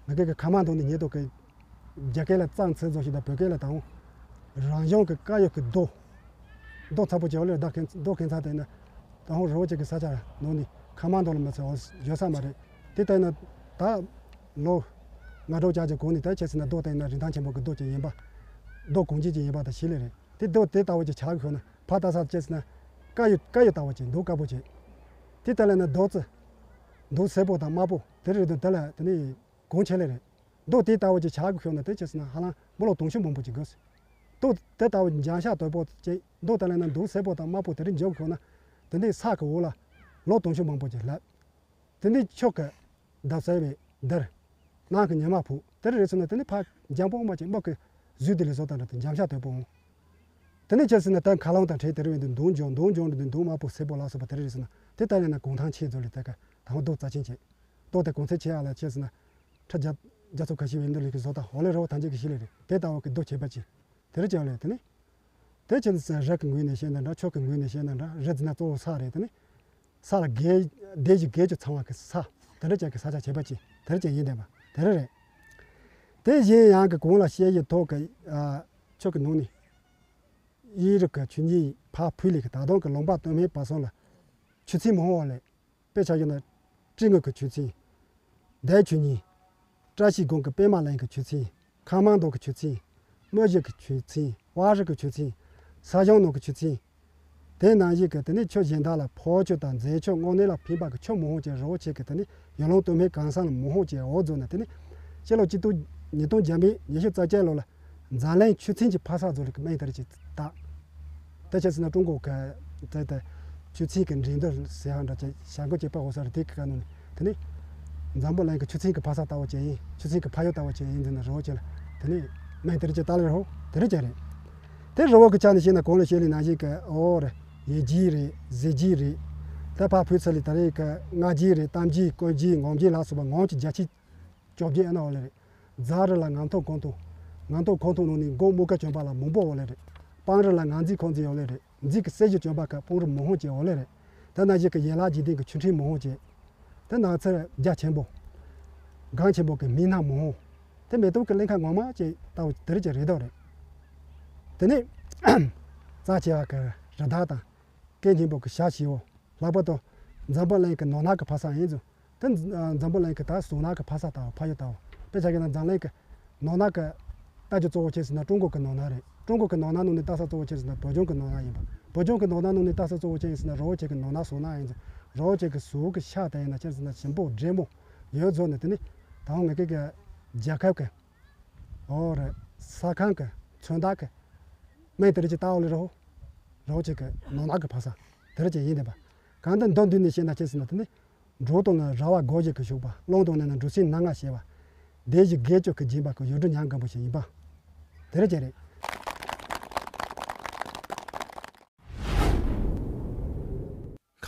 ང་གི་གི་ཁ་མ་དང་ནི་ཉེ་ཏོག་གི། རྒྱ་སྐད་ལ་ཙང་ཚེ་བཟོ་ཞིག་དང་བོད་སྐད་ལ་དང་། རང་བྱུང་གི་དཀར་ཡོལ་གི་རྡོ། རྡོ་ཚ་པོ་ཅིག་ཡོད་ལེ་རྡོ་ཁེན་རྡོ་ཁེན་ཚ་དེ་ན། དང་རི་བོ་ཅིག་གི་ས་ཆ་ནང་ནི་ཁ་མ་དང་ལ་མ་ཚེ་འོ་ཡོད་ས་མ་རེད། དེ་ལྟ་ན་ད། ལོ། ང་འགྲོ་བྱ་ཅིག་གོང་ནས་ད་ཆེ་ཟེར་ན་རྡོ་དེ་ན་རིན་ཐང་ཆེན་པོ་གི་རྡོ་ཅིག་ཡིན་པ། རྡོ་གོང་ཆེན་ཅིག་ཡིན་པ་དང་ཤི་ལེ་རེད། དེ་རྡོ་དེ་ལྟ་བུ་ཅིག་ཆགས་ཤོར་ན་ཕ་ད་ས་ཅི་ཟེར་ན། དཀར་ཡོལ་དཀར་ཡོལ་ལྟ་བུ་ཅིག་མདོག་དཀར་པོ་ཅིག་དེ་ལྟ་ལས་ན་མདོག་ཙི། མདོག་སེར་པོ་དང་དམར་པོ་དེ་རེད་དུ་དེ་ལ་དེ་ནི་གོང་ཆེ་ལེ་རེད། མདོག་དེ་ལྟ་བུ་ཅིག་ཆགས་ཤོར་ན་དེ་ཅི་ཟེར་ན་ཧ་ལམ་མི་ལོ་དུང་ཕྱུར་མང་པོ་ཅིག་དགོས། མདོག་དེ་ལྟ་བུ་འཇམ་ཤ་དོད་པོ་ཅིག་མདོག་དེ་ལས་ན་མདོག་སེར་པོ་དང་དམར་པོ་དེ་རིགས་འཇོག་ཤོར་ན། དེ་འདྲའི་ས་གི་འོག་ལ་ལོ་དུང་ཕྱུར་མང་པོ་ཅིག་ལྷག་དེ་འདྲའི་ཕྱོགས་ཀྱི་འདབ་གསལ་བའི་འདིར། ནང་གི་ཉི་མ་ཕུག་དེར་རེད་ཟེར་ན་དེ་ནི་ཕ་འཇམ་པོ་མ་ཅིག་དམག་གི་བཟོས་དེ་ལས་བཟོ་དང་འདྲ་དེ་འཇམ་ཤ་དོད་པོ་འོང་། དེ་ནི་ཅི་ཟེར་ན་ད་མཁའ་རླུང་དང་བྲལ་དེར་བས་འདུག་མདུང་འཇོག་མདུང་འཇོག་འདྲ་འདུག་མདུང་དམར་པོ་སེར་པོ་ལ་སོགས་པ་དེར་རེད་ཟེར་ན་དེ་ལྟ་ལས་ན་གུང་ཐང་ཆེ་ཚོ་ལས་དེ་ག་དང་པོ་རྡོ་རྩ་ཆེན་བྱེད། རྡོ་དེ་གོང་ཚད་ཆེ་ཡག་ལ་ཅི་ཟེར་ན། ཁྲི་བརྒྱ་བརྒྱ་ཚོ་ཁ་ཤས་བས་འདི་ལས་ཀྱི་བཟོ་དང་འོ་ལས་རི་བོ་ཐམས་ཅད་ཀྱི་ཤི་ལས་རེད་དེ་ལྟ་བུ་གི་རྡོ་བྱེད་པ་ཅིག་དེ་རེད་ཅང་ལས་དེ་ནི། དེ་ཕྱིན་ཚེ་རི་གི་ངོས་ནས་བཤད་ན་འདྲ་ཆོས་ཀྱི་ངོས་ནས་བཤད་ན་འདྲ་རི་འཛིན་ན་གཙོ་བོ་ས་རེད་དེ་ནི། ས་ལ་དགེ་སྡེ་བཞི་དགེ་བཅུ་ཚང་བ་གི་ས་དེ་རེད་ཅང་གི་ས་ཆ་བྱེད་པ་ཅིག་དེ་རེད་ཅང་ཡིན་བསྡད་པ་དེ་རེད་རེད། དེ་གཞན་ཡང་གི་གོང་ལ་བཤད་ཡི་ཐོག་གི་ཨ་ཆོས་ཀྱི་ནང་ནས་ཡིན་རིགས་ཀྱི་ཆོས་ཉིད་ཕ་ཕུལ་ལས་ཀྱི་ད་དུང་གི་ལུང་པ་སྟོད་སྨད་བར་གསུམ་ལ་ཆོས་ཚན་མང་བ་ལས། དཔེ་ཆ་བཞག་ན། སྤྲེལ་དངོས་ཀྱི་ཆོས་ཚན། བརྡའི་ཆོས་ཉིད། བཀྲ་ཤིས་སྒང་གི་པདྨ་གླིང་གི་ཆོས་ཚན། ཁ་མང་མདོ་གི་ཆོས་ཚན། མི་བཞི་གི་ཆོས་ཚན། བ་རི་གི་ཆོས་ཚན། ས་ཞིང་ནང་གི་ཆོས་ཚན། དེ་ནང་བཞིན་གྱི་དེ་ནི་ཆོས་གཞན་དག་ལ་ཕོ་ཆོས་དང་མཛེས་ཆོས་དངོས་གནས་ལ་ཕན་པ་གི་ཆོས་མང་པོ་ཅིག་རི་བོ་ཆེ་གི་དེ་ནི་ཡུལ་ལུང་སྟོད་སྨད་གང་ས་ལ་མང་པོ་ཅིག་འོ་བཟོ་ནས་དེ་ནི། སྤྱི་ལོ་གཅིག་སྟོང་ཉིས་སྟོང་བརྒྱ་མེད་ཉི་ཤུ་རྩ་བརྒྱད་ལོ་ལ། འཛམ་གླིང་ཆོས་ཚན་གྱི་ཕ་ས་བཟོ་ལུགས་ཀྱི་སྨན་དེར་ཅིག་བཏགས། དེ་ཆ་ཟེར་ན་ཀྲུང་གོ་གི་དེ་དེ་ཆོས་ཚན་གྱི་འགྲན་བསྡུར་ཟེར་ཡང་འདྲ་ཅིག་བྱ་འགུལ་ཅིག་སྤེལ་འོ་ས་རེད། དེ་གི་ཀ་ནང་ནས་དེ་ནི་འཛམ་བུ་གླིང་གི་ཆོས་ཚན་གྱི་ཕ་ས་ལྟ་བུ་ཅིག་ཡིན། ཆོས་ཚན་གྱི་ཕ་ཡུལ་ལྟ་བུ་ཅིག་ཡིན་ཟེར་ན་རི་བོ་ཆེ་ལ་དེ་ནི་སྨན་དེར་ཅིག་བཏགས་ལེ་རོ་དེ་རེད་ཅིག་རེད། དེ་རི་བོ་གི་ཆ་ནས་བཤད་ན་གོང་ལ་བཤད་ལེ་ནང་བཞིན་གྱི་འོ་རེད། ཡེ་རྗེ་རེད། གཟི་རྗེ་རེད། ད་ཕར་བོད་ཚུལ་ལས་ད་རེས་ཀྱི་སྔགས་རྗེ་རེད། གཏམ་རྗེ་ཀུན་རྗེ་ངག་རྗེ་ལ་སོགས་པ་ངག་གི་རྒྱ་ཆེ། བཅོ་བརྒྱད་ཨ་ན་འོ་ལེ་རེད། རྫ་རི་ལ་ངག་ཐོག་ཁོང་ཐོག་ངག་ཐོག་ཁོང་ཐོག་ནང་ནས་མགོ་རྨོག་ཀ་བྱོན་པ་ལ་མང་པོ་འོ་ལེ་རེད། སྤང་རི་ལ་ངག་འཛིན་ཁོང་འཛིན་འོ་ལེ་རེད། འཛིན་གྱི་གསེར་གཞི་བྱོན་པ་ཀ་སྤང་རི་མང་པོ་ཅིག་འོ་ལེ་རེད། དེ་ན་བཞིན་གྱི་ཡན་ལག་བརྒྱད་ལྡན་གྱི་ཆོས་ཁྲིད་མང་པོ་ཅིག་དེ་ནགས་ཚལ་རྒྱ་ཆེན་པོ། གངས་ཆེན་པོ་གི་མི་སྣ་མང་པོ། དེ་མེ་ཏོག་གི་གླིང་ཁ་ངོ་མ་ཅིག་ལྟ་བུ་དེ་རིགས་ཀྱི་རེ་དོགས་རེད། དེ་ནས་རྩ་ཆེ་བ་གི་རི་དྭགས་དང་། སྐད་སྙན་པོ་གི་ཞྭ་བཞི་བོ། ལྷག་པར་དུ་འཛམ་བུ་གླིང་གི་ནོར་གནག་གི་ཕ་ས་ཡིན་ཙང་། དེ་འཛམ་བུ་གླིང་གི་ད་གཟུགས་ནག་གི་ཕ་ས་ལྟ་བུ་ཕ་ཡུལ་ལྟ་བུ། དཔེ་ཆ་གི་ན་འཛམ་གླིང་གི་ནོར་གནག་གི་ལྟ་རྒྱུ་གཙོ་བོ་ཅི་ཟེར་ན་ཀྲུང་གོ་གི་ནོར་གནག་རེད། ཀྲུང་གོ་གི་ནོར་གནག་ནང་ནས་ལྟ་ས་གཙོ་བོ་ཅི་ཟེར་ན་བོད་ལྗོངས་གི་ནོར་གནག་ཡིན་པ། བོད་ལྗོངས་གི་ནོར་གནག་ནང་ནས་ལྟ་ས་གཙོ་བོ་ཅི་ཡིན་ཟེར་ན་རི་བོ་ཆེ་གི་ནོར་གནག་གཟུགས་ནག་ཡིན་ཙང་། རི་བོ་ཆེ་གི་གཟུགས་གི་ཤ་དེ་ཡིན་ན་ཅི་ཟེར་ན་ཞིམ་པོ་འདྲེས་མོ་ཡོད་ཟོ་ནས། དེ་ནི་ད་ང་གི་གི་རྒྱལ་ཁབ་གི་འོ་རེད། ས་ཁང་གི་མཚོན་རྟགས་གི་སྨན་དེ་རིགས་ཀྱི་ལྟ་བ་ལས་རོ། རི་བོ་ཆེ་གི་ནང་ནག་གི་ཕ་ས་དེ་རུ་ཅན་ཡིན་བསྡད་པ། གང་ལྟར་མདོར་བསྡུས་ནས་བཤད་ན་ཅི་ཟེར་ན་དེ་ནི། འབྲོག་དང་ནི་ར་བ་སྒོ་བཞི་གི་ཕྱུག་པ། གླང་དང་ནི་ནི་འབྲོག་སྲིན་སྣ་ལྔ་བྱེད་པ། སྡེ་བཞི་དགེ་བཅུ་གི་སྦྱིན་པ་གི་ཡུལ་གྲུ་ཉམས་མཁན་པོ་ཞིག་ཡིན་པ། དེ་རུ་ཅན་རེད།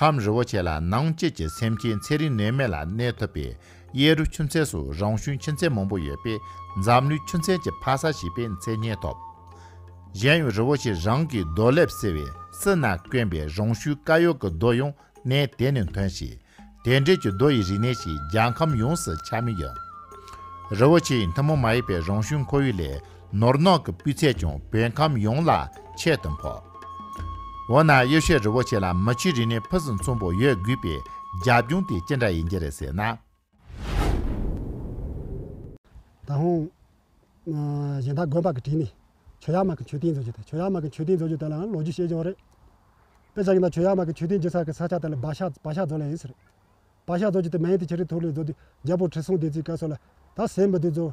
ཁམས་རི་བོ་ཆེ་ལ་ནང་བཅུད་ཀྱི་སེམས་ཅན་ཚེ་རིང་ནད་མེད་ལ་གནས་ཐུབ་པའི་གཡས་རུ་ཆུ་ཚན་སོགས་རང་བྱུང་ཆུ་ཚན་མང་པོ་ཡོད་པས་འཛམ་གླིང་ཆུ་ཚན་གྱི་ཕ་ས་ཞེས་པའི་མཚན་སྙན་ཐོབ། གཞན་ཡང་རི་བོ་ཆེ་རང་གི་རྡོ་ལེབ་ཟེར་བའི་སྲིད་ན་དཀོན་པའི་རང་བྱུང་དཀར་ཡོལ་གྱི་རྡོ་ཡང་གནས་དེ་ནས་ཐོན་ཞིང་། དེ་འདྲའི་གྱི་རྡོ་ཡི་རིག་གནས་ཤིག་རྒྱལ་ཁམས་ཡོངས་སུ་ཁྱབ་མུས་ཡོད། རི་བོ་ཆེ་ཡི་ཐུན་མོང་མ་ཡིན་པའི་རང་བྱུང་ཁོར་ཡུག་ལས་ནོར་གནག་གི་སྤུས་ཚད་ཀྱང་བོད་ཁམས་ཡོངས་ལ་ཁྱད་དུ་འཕགས། འོ་ན་གཡུ་ཤོད་རི་བོ་ཆེ་ལ་མི་ཆོས་རིག་གནས་ཕུན་སུམ་ཚོགས་པོ་ཡོད་དགོས་པའི་རྒྱབ་ལྗོངས་དེ་ཅི་འདྲ་ཡིན་གྱི་རེད་ཟེར་ན། ད་ཧོང་། གཞན་དག་དགོན་པ་གི་བྲིས་ནས་ཆོས་ཡག་མ་གི་མཆོད་རྟེན་བཟོ་རྒྱུ་དེ། ཆོས་ཡག་མ་གི་མཆོད་རྟེན་བཟོ་རྒྱུ་དེ་ལའང་ལོ་རྒྱུས་བཤད་རྒྱུ་རེད། དཔེ་ཆ་གི་ན་ཆོས་ཡག་མ་གི་མཆོད་རྟེན་རྒྱུ་ས་གི་ས་ཆ་དེ་ལ་བ་ཤ་བ་ཤ་བཟོ་ལེ་ཡིན་ཟེར། བ་ཤ་བཟོ་རྒྱུ་དེ་མེད་དེ་ཆི་རེད་ཐུག་ལེ་བཟོ་དུས་རྒྱལ་པོ་ཁྲི་སྲོང་ལྡེ་བཙན་སྐབས་སུ་ལ་ད་ཟས་མི་འདུག་བཟོ།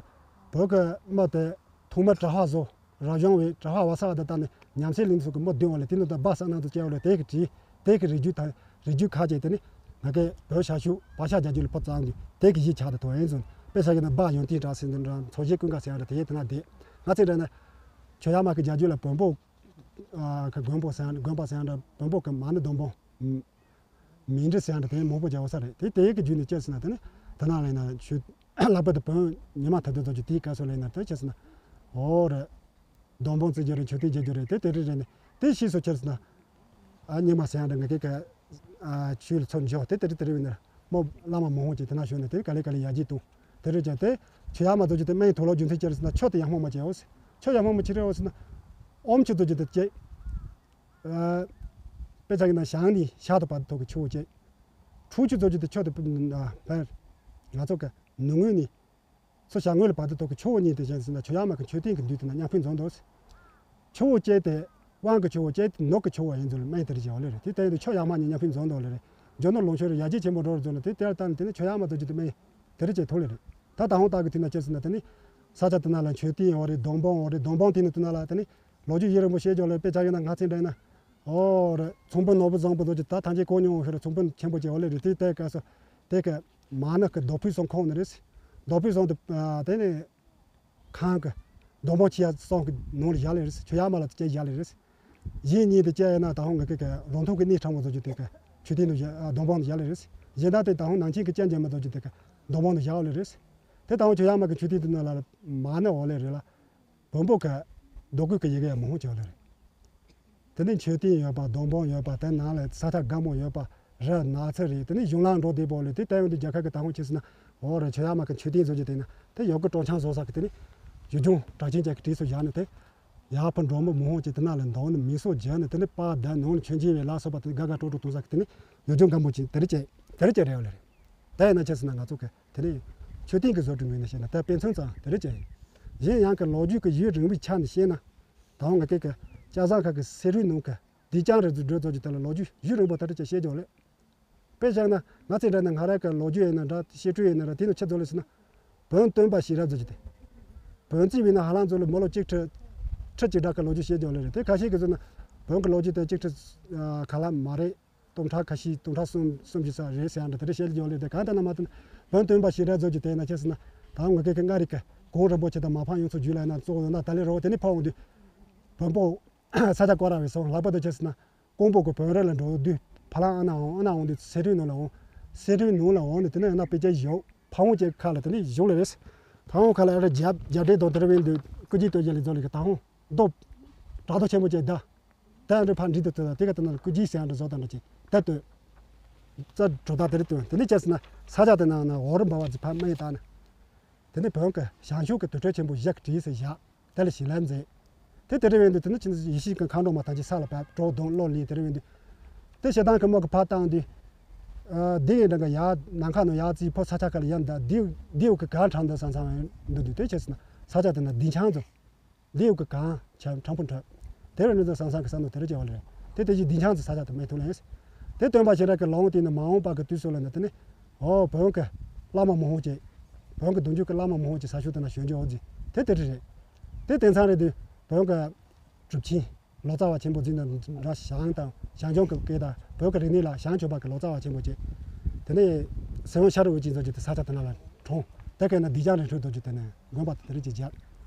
བོད་གི་མི་དེ་ཐོག་མར་གྲྭ་པ་བཟོ། རབ་བྱུང་བའི་གྲྭ་པ་བ་ས་བ་དང་བཏང་ནས་ཉམས་སད་ལེན་ཚུལ་གྱི་མི་བདུན་བ་ལས་དེ་ནི་ད་སྦ་ས་ནང་དུ་སྐྱེ་བ་ལས་དེ་གི་བྲིས་དེ་གི་རིགས་རྒྱུད་དང་རིགས་རྒྱུད་ཁ་ཅིག་དེ་ནི་ང་གའི་བོད་ཤ་ཤུ་བ་ཤ་རྒྱ་རྒྱུད་ལ་ཕོ་གཙང་རྒྱུ་དེ་གི་གཞི་ཆགས་དེ་ཐོག་ཡིན་ཚུལ། དཔེ་ཆ་གི་ན་སྦ་ཡོན་ཏན་གྲགས་ཟིན་དུ་འདྲ་ཚོ་བཞི་ཀུན་དགའ་ཟེར་ཡང་འདྲ་དེ་ཡི་དེ་ན་བསྡད། ང་ཚེ་འདྲ་ན་ཆོས་ཡག་མ་གི་རྒྱ་རྒྱུད་ལ་བོན་པོ་གི་དགོན་པོ་ཟེར་དགོན་པ་ཟེར་ཡང་འདྲ་བོན་པོ་གི་མ་ཎི་སྡོང་པོ། མིང་འབྲི་ཟེར་ཡང་འདྲ་དེ་མང་པོ་རྒྱག་ས་རེད། དེ་དེ་གི་རྒྱུད་ནས་སྐྱེས་ཟིན་ན་དེ་ནི་དེ་ན་ལས་ན་ཆོས་ལྷག་པར་དུ་བོན་ཉི་མ་ཐ་དད་ཚོ་ཆུ་དེའི་སྐབས་སུ་ལས་ན་དེ་སྐྱེས་ཟིན་ན། འོ་རེད། སྡོང་པོ་བརྩི་རྒྱུ་རེད། མཆོད་རྟེན་རྒྱག་རྒྱུ་རེད། དེ་དེ་རེད་རེད་ནི་དེ་ཤེས་སུ་ཁྱེར་ཟིན་ན། ཨ་ཉི་མ་ཟེར་ཡང་འདྲ་ང་གི་ག་ཨ་ཆོས་ལ་ཚོར་འཇོག་དེ་དེ་རེད་དེ་རེད་ནི་མོ་བླ་མ་མང་པོ་ཅིག་དེ་ན་བྱོན་ནས་དེ་ག་ལེ་ག་ལེ་ཡར་རྒྱས་བཏང་དེ་རེད་ཀྱང་དེ་ཆོས་ཡག་མ་ཚོ་ཆུ་དེ་སྨན་དུག་ལོག་རྒྱུ་མཚན་ཁྱེར་ཟིན་ན་ཆོས་དེ་ཡག་མོ་མ་བྱས་འོ་ཟེར། ཆོས་ཡག་མོ་མ་བྱེད་རེད་འོ་ཟེར་ན། ཨོམ་ཆུ་ཚོ་ཆུ་དེ་སྐྱེས། དཔེ་ཆ་གི་ནང་བྱང་ནས་ཤར་དུ་བར་དུ་ཐོག་གི་ཆུ་བོ་སྐྱེས། ཁྲུ་ཆུ་ཚོ་ཆུ་དེ་ཆུ་དེ་ཕར་ང་ཚོ་གི་ནུབ་ངོས་ནས་སོ་བྱང་ངོས་ལ་བར་དུ་ཐོག་གི་ཆུ་བོ་གཉིས་དེ་བཞིན་ཟིན་ན་ཆོས་ཡག་མ་གི་མཆོད་རྟེན་གི་མདུན་དུ་ན་མཉམ་ཕུད་འཛོམས་འདུག་ཆུ་བོ་སྐྱེས་ཏེ་དབང་གི་ཆུ་བོ་སྐྱེས་ཏེ་ནུབ་གི་ཆུ་བོ་ཡིན་ཚུལ་སྨན་དེར་བཞག་ལེ་རེད། དེ་ལྟ་ཡིན་དུ་ཆུ་ཡག་མ་གཉིས་མཉམ་ཕུད་འཛོམས་འདུག་ལེ་རེད། རྒྱུ་ནོར་ལོངས་སྤྱོད་རེད་ཡར་རྒྱས་ཆེན་པོ་འགྲོ་རུ་འཛོམས་ལ་དེ་ལྟར་བཏང་ནས་དེ་ནི་ཆོས་ཡག་མ་དུ་རྒྱུ་དུ་སྨན་དེ་རེད་ཅེས་ཐུག་ལེ་རེད། ད་ད་ཧོང་ཏག་གི་དུས་ན་ཅེས་ཟིན་ན་དེ་ནི་ས་ཆ་དེ་ན་ལ་མཆོད་རྟེན་ཡོད་རེད། སྡོང་པོ་ཡོད་རེད། སྡོང་པོ་དེ་ནི་དུ་ན་ལ་དེ་ནི་ལོ་རྒྱུས་ཡིན་རིང་པོ་བཤད་ཆོག་ལེ། དཔེ་ཆ་ཡིན་ན་ང་ཚོའི་འདྲ་ཡིན་ན། ཨོ་རེད། ཚོང་དཔོན་ནོར་བུ་བཟང་པོ་ཚོ་ཅིག་ད་ཐང་ཆེན་གོ་མྱོང་ཤོར་ཚོང་དཔོན་ཆེན་པོ་ཅིག་ཡོད་ལེ་རེད། དེ་ལྟའི་སྐབས་སུ་དེ་ག་མ་ནི་གི་རྡོ་ཕུད་སོང་ཁོང་ནི་རེད། རྡོ་ཕུད་སོང་དུ་དེ་ནི་ཁང་གི་སྡོང་པོ་ཆེ་ཡ་སོང་གི་ནང་ལ་བཞག་ལེ་རེད། ཆོས་ཡག་མ་ལ་སྐྱེ་བཞག་ལེ་རེད། གཞན་གཉིས་དེ་སྐྱེ་ཡ་ན་ད་ཧོང་གི་གི་རོང་ཐོག་གི་གནས་ཁྲ་མོ་ཚོ་ཅིག་དེ་ག་ཆོས་སྟེང་དུ་བཞག་སྡོང་པོ་དུ་བཞག་ལེ་རེད། གཞན་དག་དེ་ད་ཧོང་ནང་ཆེན་གི་སྤྱན་འཇལ་མ་ཚོ་ཅིག་དེ་ག་སྡོང་པོ་དུ་བཞག་ལེ་རེད། དེ་ད་ཧོང་ཆོས་ཡག་མ་གི་ཆོས་སྟེང་དུ་ན་ལ་མ་ནི་འོ་ལེ་རེད་ལ། བོན་པོ་གི་རྡོ་བརྐོས་ཀྱི་ཡི་གེ་ཡང་མང་པོ་ཅིག་ཡོད་ལེ་རེད། དེ་ནས་མཆོད་རྟེན་ཡོད་པ། སྡོང་པོ་ཡོད་པ། དེ་ནང་ལ་ས་ཆ་དགའ་མོ་ཡོད་པ། རི་ནགས་ཚལ་རེད། དེ་ནས་གཞུང་ལམ་འགྲོ་བདེ་པོ་ལེ། དེ་ལྟ་ཡོང་དུས་རྒྱལ་ཁབ་ཀྱི་ད་ཧོང་ཆེ་ཟེར་ན་འོ་རེད། ཆོས་ཡག་མ་གི་མཆོད་རྟེན་བཟོ་རྒྱུ་དེ་ན་དེ་ཡོད་གི་གྲོང་ཆང་བཟོ་ས་གི་དེ་ནས་ཡུལ་ལྗོངས་གྲགས་ཅན་ཅན་གྱི་གྲས་སུ་བཞག་ནས་དེ་ཡར་ཕར་འགྲོ་མི་མང་པོ་ཅིག་དེ་ནང་ལ་འདོང་ནས་མི་གསོ་བྱས་ནས་དེ་ནས་པར་བརྡབས་ནང་ལ་མཆོད་མཇལ་བའི་ལ་སོགས་པ་དེ་དགའ་དགའ་སྤྲོ་སྤྲོ་གཏོང་ས་གི་དེ་ནས་ཡུལ་ལྗོངས་སྒམ་པོ་ཅིག་དེ་རེད་ཅེས་དེ་རེད་ཅེས་རེད་བ་ལེ་རེད། དེ་ཡིན་ན་ཆེ་ཟེར་ན་ང་ཚོ་གི་དེ་ནས་མཆོད་རྟེན་གྱི་བཟོ་སྐྲུན་ངོས་ནས་བཤད་ན་ད་དཔེ་མཚོན་ཙམ་དེ་རེད་ཅེས། གཞན་ཡང་གི་ལོ་རྒྱུས་ཀྱི་ཡུན་རིང་བའི་ཆ་ནས་བཤད་ན། ད་ང་གི་གི་ལྕགས་ཟམ་ཁ་གི་སེ་རུའི་ནང་གི་སྡེ་ལྕམ་རེ་ཚོ་འགྲོ་ཚོ་ཅིག་དེ་ལ་ལོ་རྒྱུས་ཡུན་རིང་པོ་དེ་རེད་ཅེས་བཤད་ཀྱི་ཡོད་ལེ། དཔེ་བཞག་ན་ང་ཚོའི་འདྲ་ན་ང་རང་གི་ལོ་རྒྱུས་ཡིན་ན་འདྲ་བཤད་སྲོལ་ཡིན་ན་འདྲ་དེ་ནི་ཆི་ཚོ་ལེ་ཟེར་ན། བོན་སྟོན་པ་ཞིག་ར་ཚོ་ཅིག་དེ། བོན་རྩིས་པའི་ནང་ཧ་ལམ་ཚོ་ལ་མི་ལོ་གཅིག་ཁྲི་ཁྲི་གཅིག་འདྲ་གི་ལོ་རྒྱུས་བཤད་ཀྱི་ཡོད་ལེ་རེད། དེ་ཁ་ཤས་ཀྱི་ཚོ་ན་བོན་གི་ལོ་རྒྱུས་དེ་གཅིག་ཁྲི་ག་ལ་མ་རེད། སྟོང་ཕྲག་ཁ་ཤས་སྟོང་ཕྲག་གསུམ་གསུམ་བཞི་ཙམ་རེད་ཟེར་ཡང་འདྲ་དེ་འདྲ་བཤད་ཀྱི་ཡོད་ལེ་རེད། གང་ལྟར་ན་མ་ལྟར་ན་བོན་སྟོན་པ་ཞིག་ར་ཚོ་ཅིག་དེ་ན་ཆེ་ཟེར་ན། ད་ང་གི་གི་མངའ་རིས་ཀྱི་གོང་རིན་པོ་ཆེ་དང་མ་ཕམ་ཡོངས་སུ་བརྒྱུད་ལ་ཡིན་ན་གཙོ་བོ་ཡོད་ན་ད་ལེ་རོ་དེ་ནི་ཕ་འོང་དུས། བོན་པོ་ས་ཆ་བསྐོར་ར་བའི་སོང་ལྷག་པར་དུ་ཆེ་ཟེར་ན། ཀོང་པོ་གི་བོན་ར་ལ་འགྲོ་དུས་ཕ་ལ་ཨ་ན་འོང་ཨ་ན་འོང་དུས་སེ་རུའི་ནང་ལ་འོང་། སེ་རུའི་ནང་ལ་འོང་ནས་དེ་ནས་ཡང་ན་དཔེ་ཆ་བཞག་ཕ་འོང་ཅེས་ཁ་ལ་དེ་ནས་བཞག་ལེ་རེད། ཕ་འོང་ཁ་ལ་ཨ་ར་རྒྱབ་རྒྱབ་འདྲེ་དང་དེ་ར་བས་འདུག་སྐུ་རྗེས་ལྟོས་བྱས་ལས་རྫོགས་ལེ་གི་ད་འོང་། རྡོ། བྲག་རྡོ་ཆེན་པོ་ཅིག་ད། ད་འདྲ་ཕར་འགྲིག་ཏུ་ཏུ་དེ་ག་ད་ན་སྐུ་རྗེས་ཟེར་འདྲ་བཟོ་ད་འདྲ་ཅིག་ད་ལྟོས། རྩ་གྲུ་དག་དེ་རེད་ལྟོས། དེ་ནས་ཅི་ཟེར་ན་ས་ཆ་དེ་ནང་ན་འོ་རུ་འབབ་བ་ཅིག་ཕར་མ་ཡིན་ད་ན། དེ་ནས་བོན་གྱི་ཞང་ཞུང་གི་དུར་ཁྲོད་ཆེན་པོ་བཞི་གི་བྲིས་སུ་བཞག་དེ་ལ་ཞིང་ལས་མཛད། དེ་དེ་རེད་བས་འདུག་དེ་ནས་ཕྱིན་ཡེ་ཤེས་ཀྱི་མཁའ་འགྲོ་མ་དང་ཅིག་ས་ལ་བབས་གྲོགས་དང་བློ་ལས་དེ་རེད་བས་འདུག་དེ་ཞེ་སྡང་གི་མོ་གི་ཕར་བཏང་དུས། དེ་ཡི་འདྲ་གི་ཡར་ནམ་མཁའ་ནང་ཡར་རྩིས་ཕོ་ས་ཆ་ག་ལ་ཡར་འདའ་དེའུ་དེའུ་གི་གང་དྲང་འདུག་བསམ་བསམ་འདུག་དུས་དེ་ཅི་ཟེར་ན་ས་ཆ་དེ་ན་སྡིངས་ཆ་ཚོ། ལེའུ་གི་གང་བྱ་ཕྲང་པོ་འཁྲབ། དེ་རུ་ནི་ཚོ་སང་སང་གི་བསམ་བློ་དེ་རུ་སྐྱེ་བ་ལེ། དེ་དེ་བཞིན་སྡིངས་ཆ་ཚོ་ས་ཆ་དུ་མེད་ཐུབ་ལེ། དེ་སྟོན་པ་ཤེས་རབ་ཀྱི་ལོང་དེ་ནི་མ་འོངས་པ་གི་དུས་སུ་ལ་ནི་དེ་ནི། ཨོ་བོན་གི་བླ་མ་མང་པོ་ཅིག་བོན་གི་གདུང་རྒྱུད་ཀྱི་བླ་མ་མང་པོ་ཅིག་ས་ཤུག་དེ་ན་བྱོན་རྒྱུ་འོ་ཟི། དེ་དེ་རུ་རེད། དེ་དེང་སང་རེད་དུས་བོན་གི་གྲུབ་ཆེན། ལོ་ཙཱ་བ་ཆེན་པོ་འཛིན་དང་འདྲ། ཞང་དང་ཞང་ཞུང་གི་སྐད་དང་བོད་ཀྱི་རིག་གནས་ལ་ཞང་ཆོས་པ་གི་ལོ་ཙཱ་བ་ཆེན་པོ་བྱས། དེ་ནས་སེ་བན་ཤ་རུ་ཝེ་ཅིན་ཚོ་བྱས་ཏེ་ས་ཆ་དེ་ན་ལ་གྲོངས། དེ་ག་ན་བདེ་ཆེན་རིང་ཁྲོད་དུ་བྱས་ཏེ་ནས་དགོན་པ་དེ་རིགས་ཅིག་བརྒྱབ།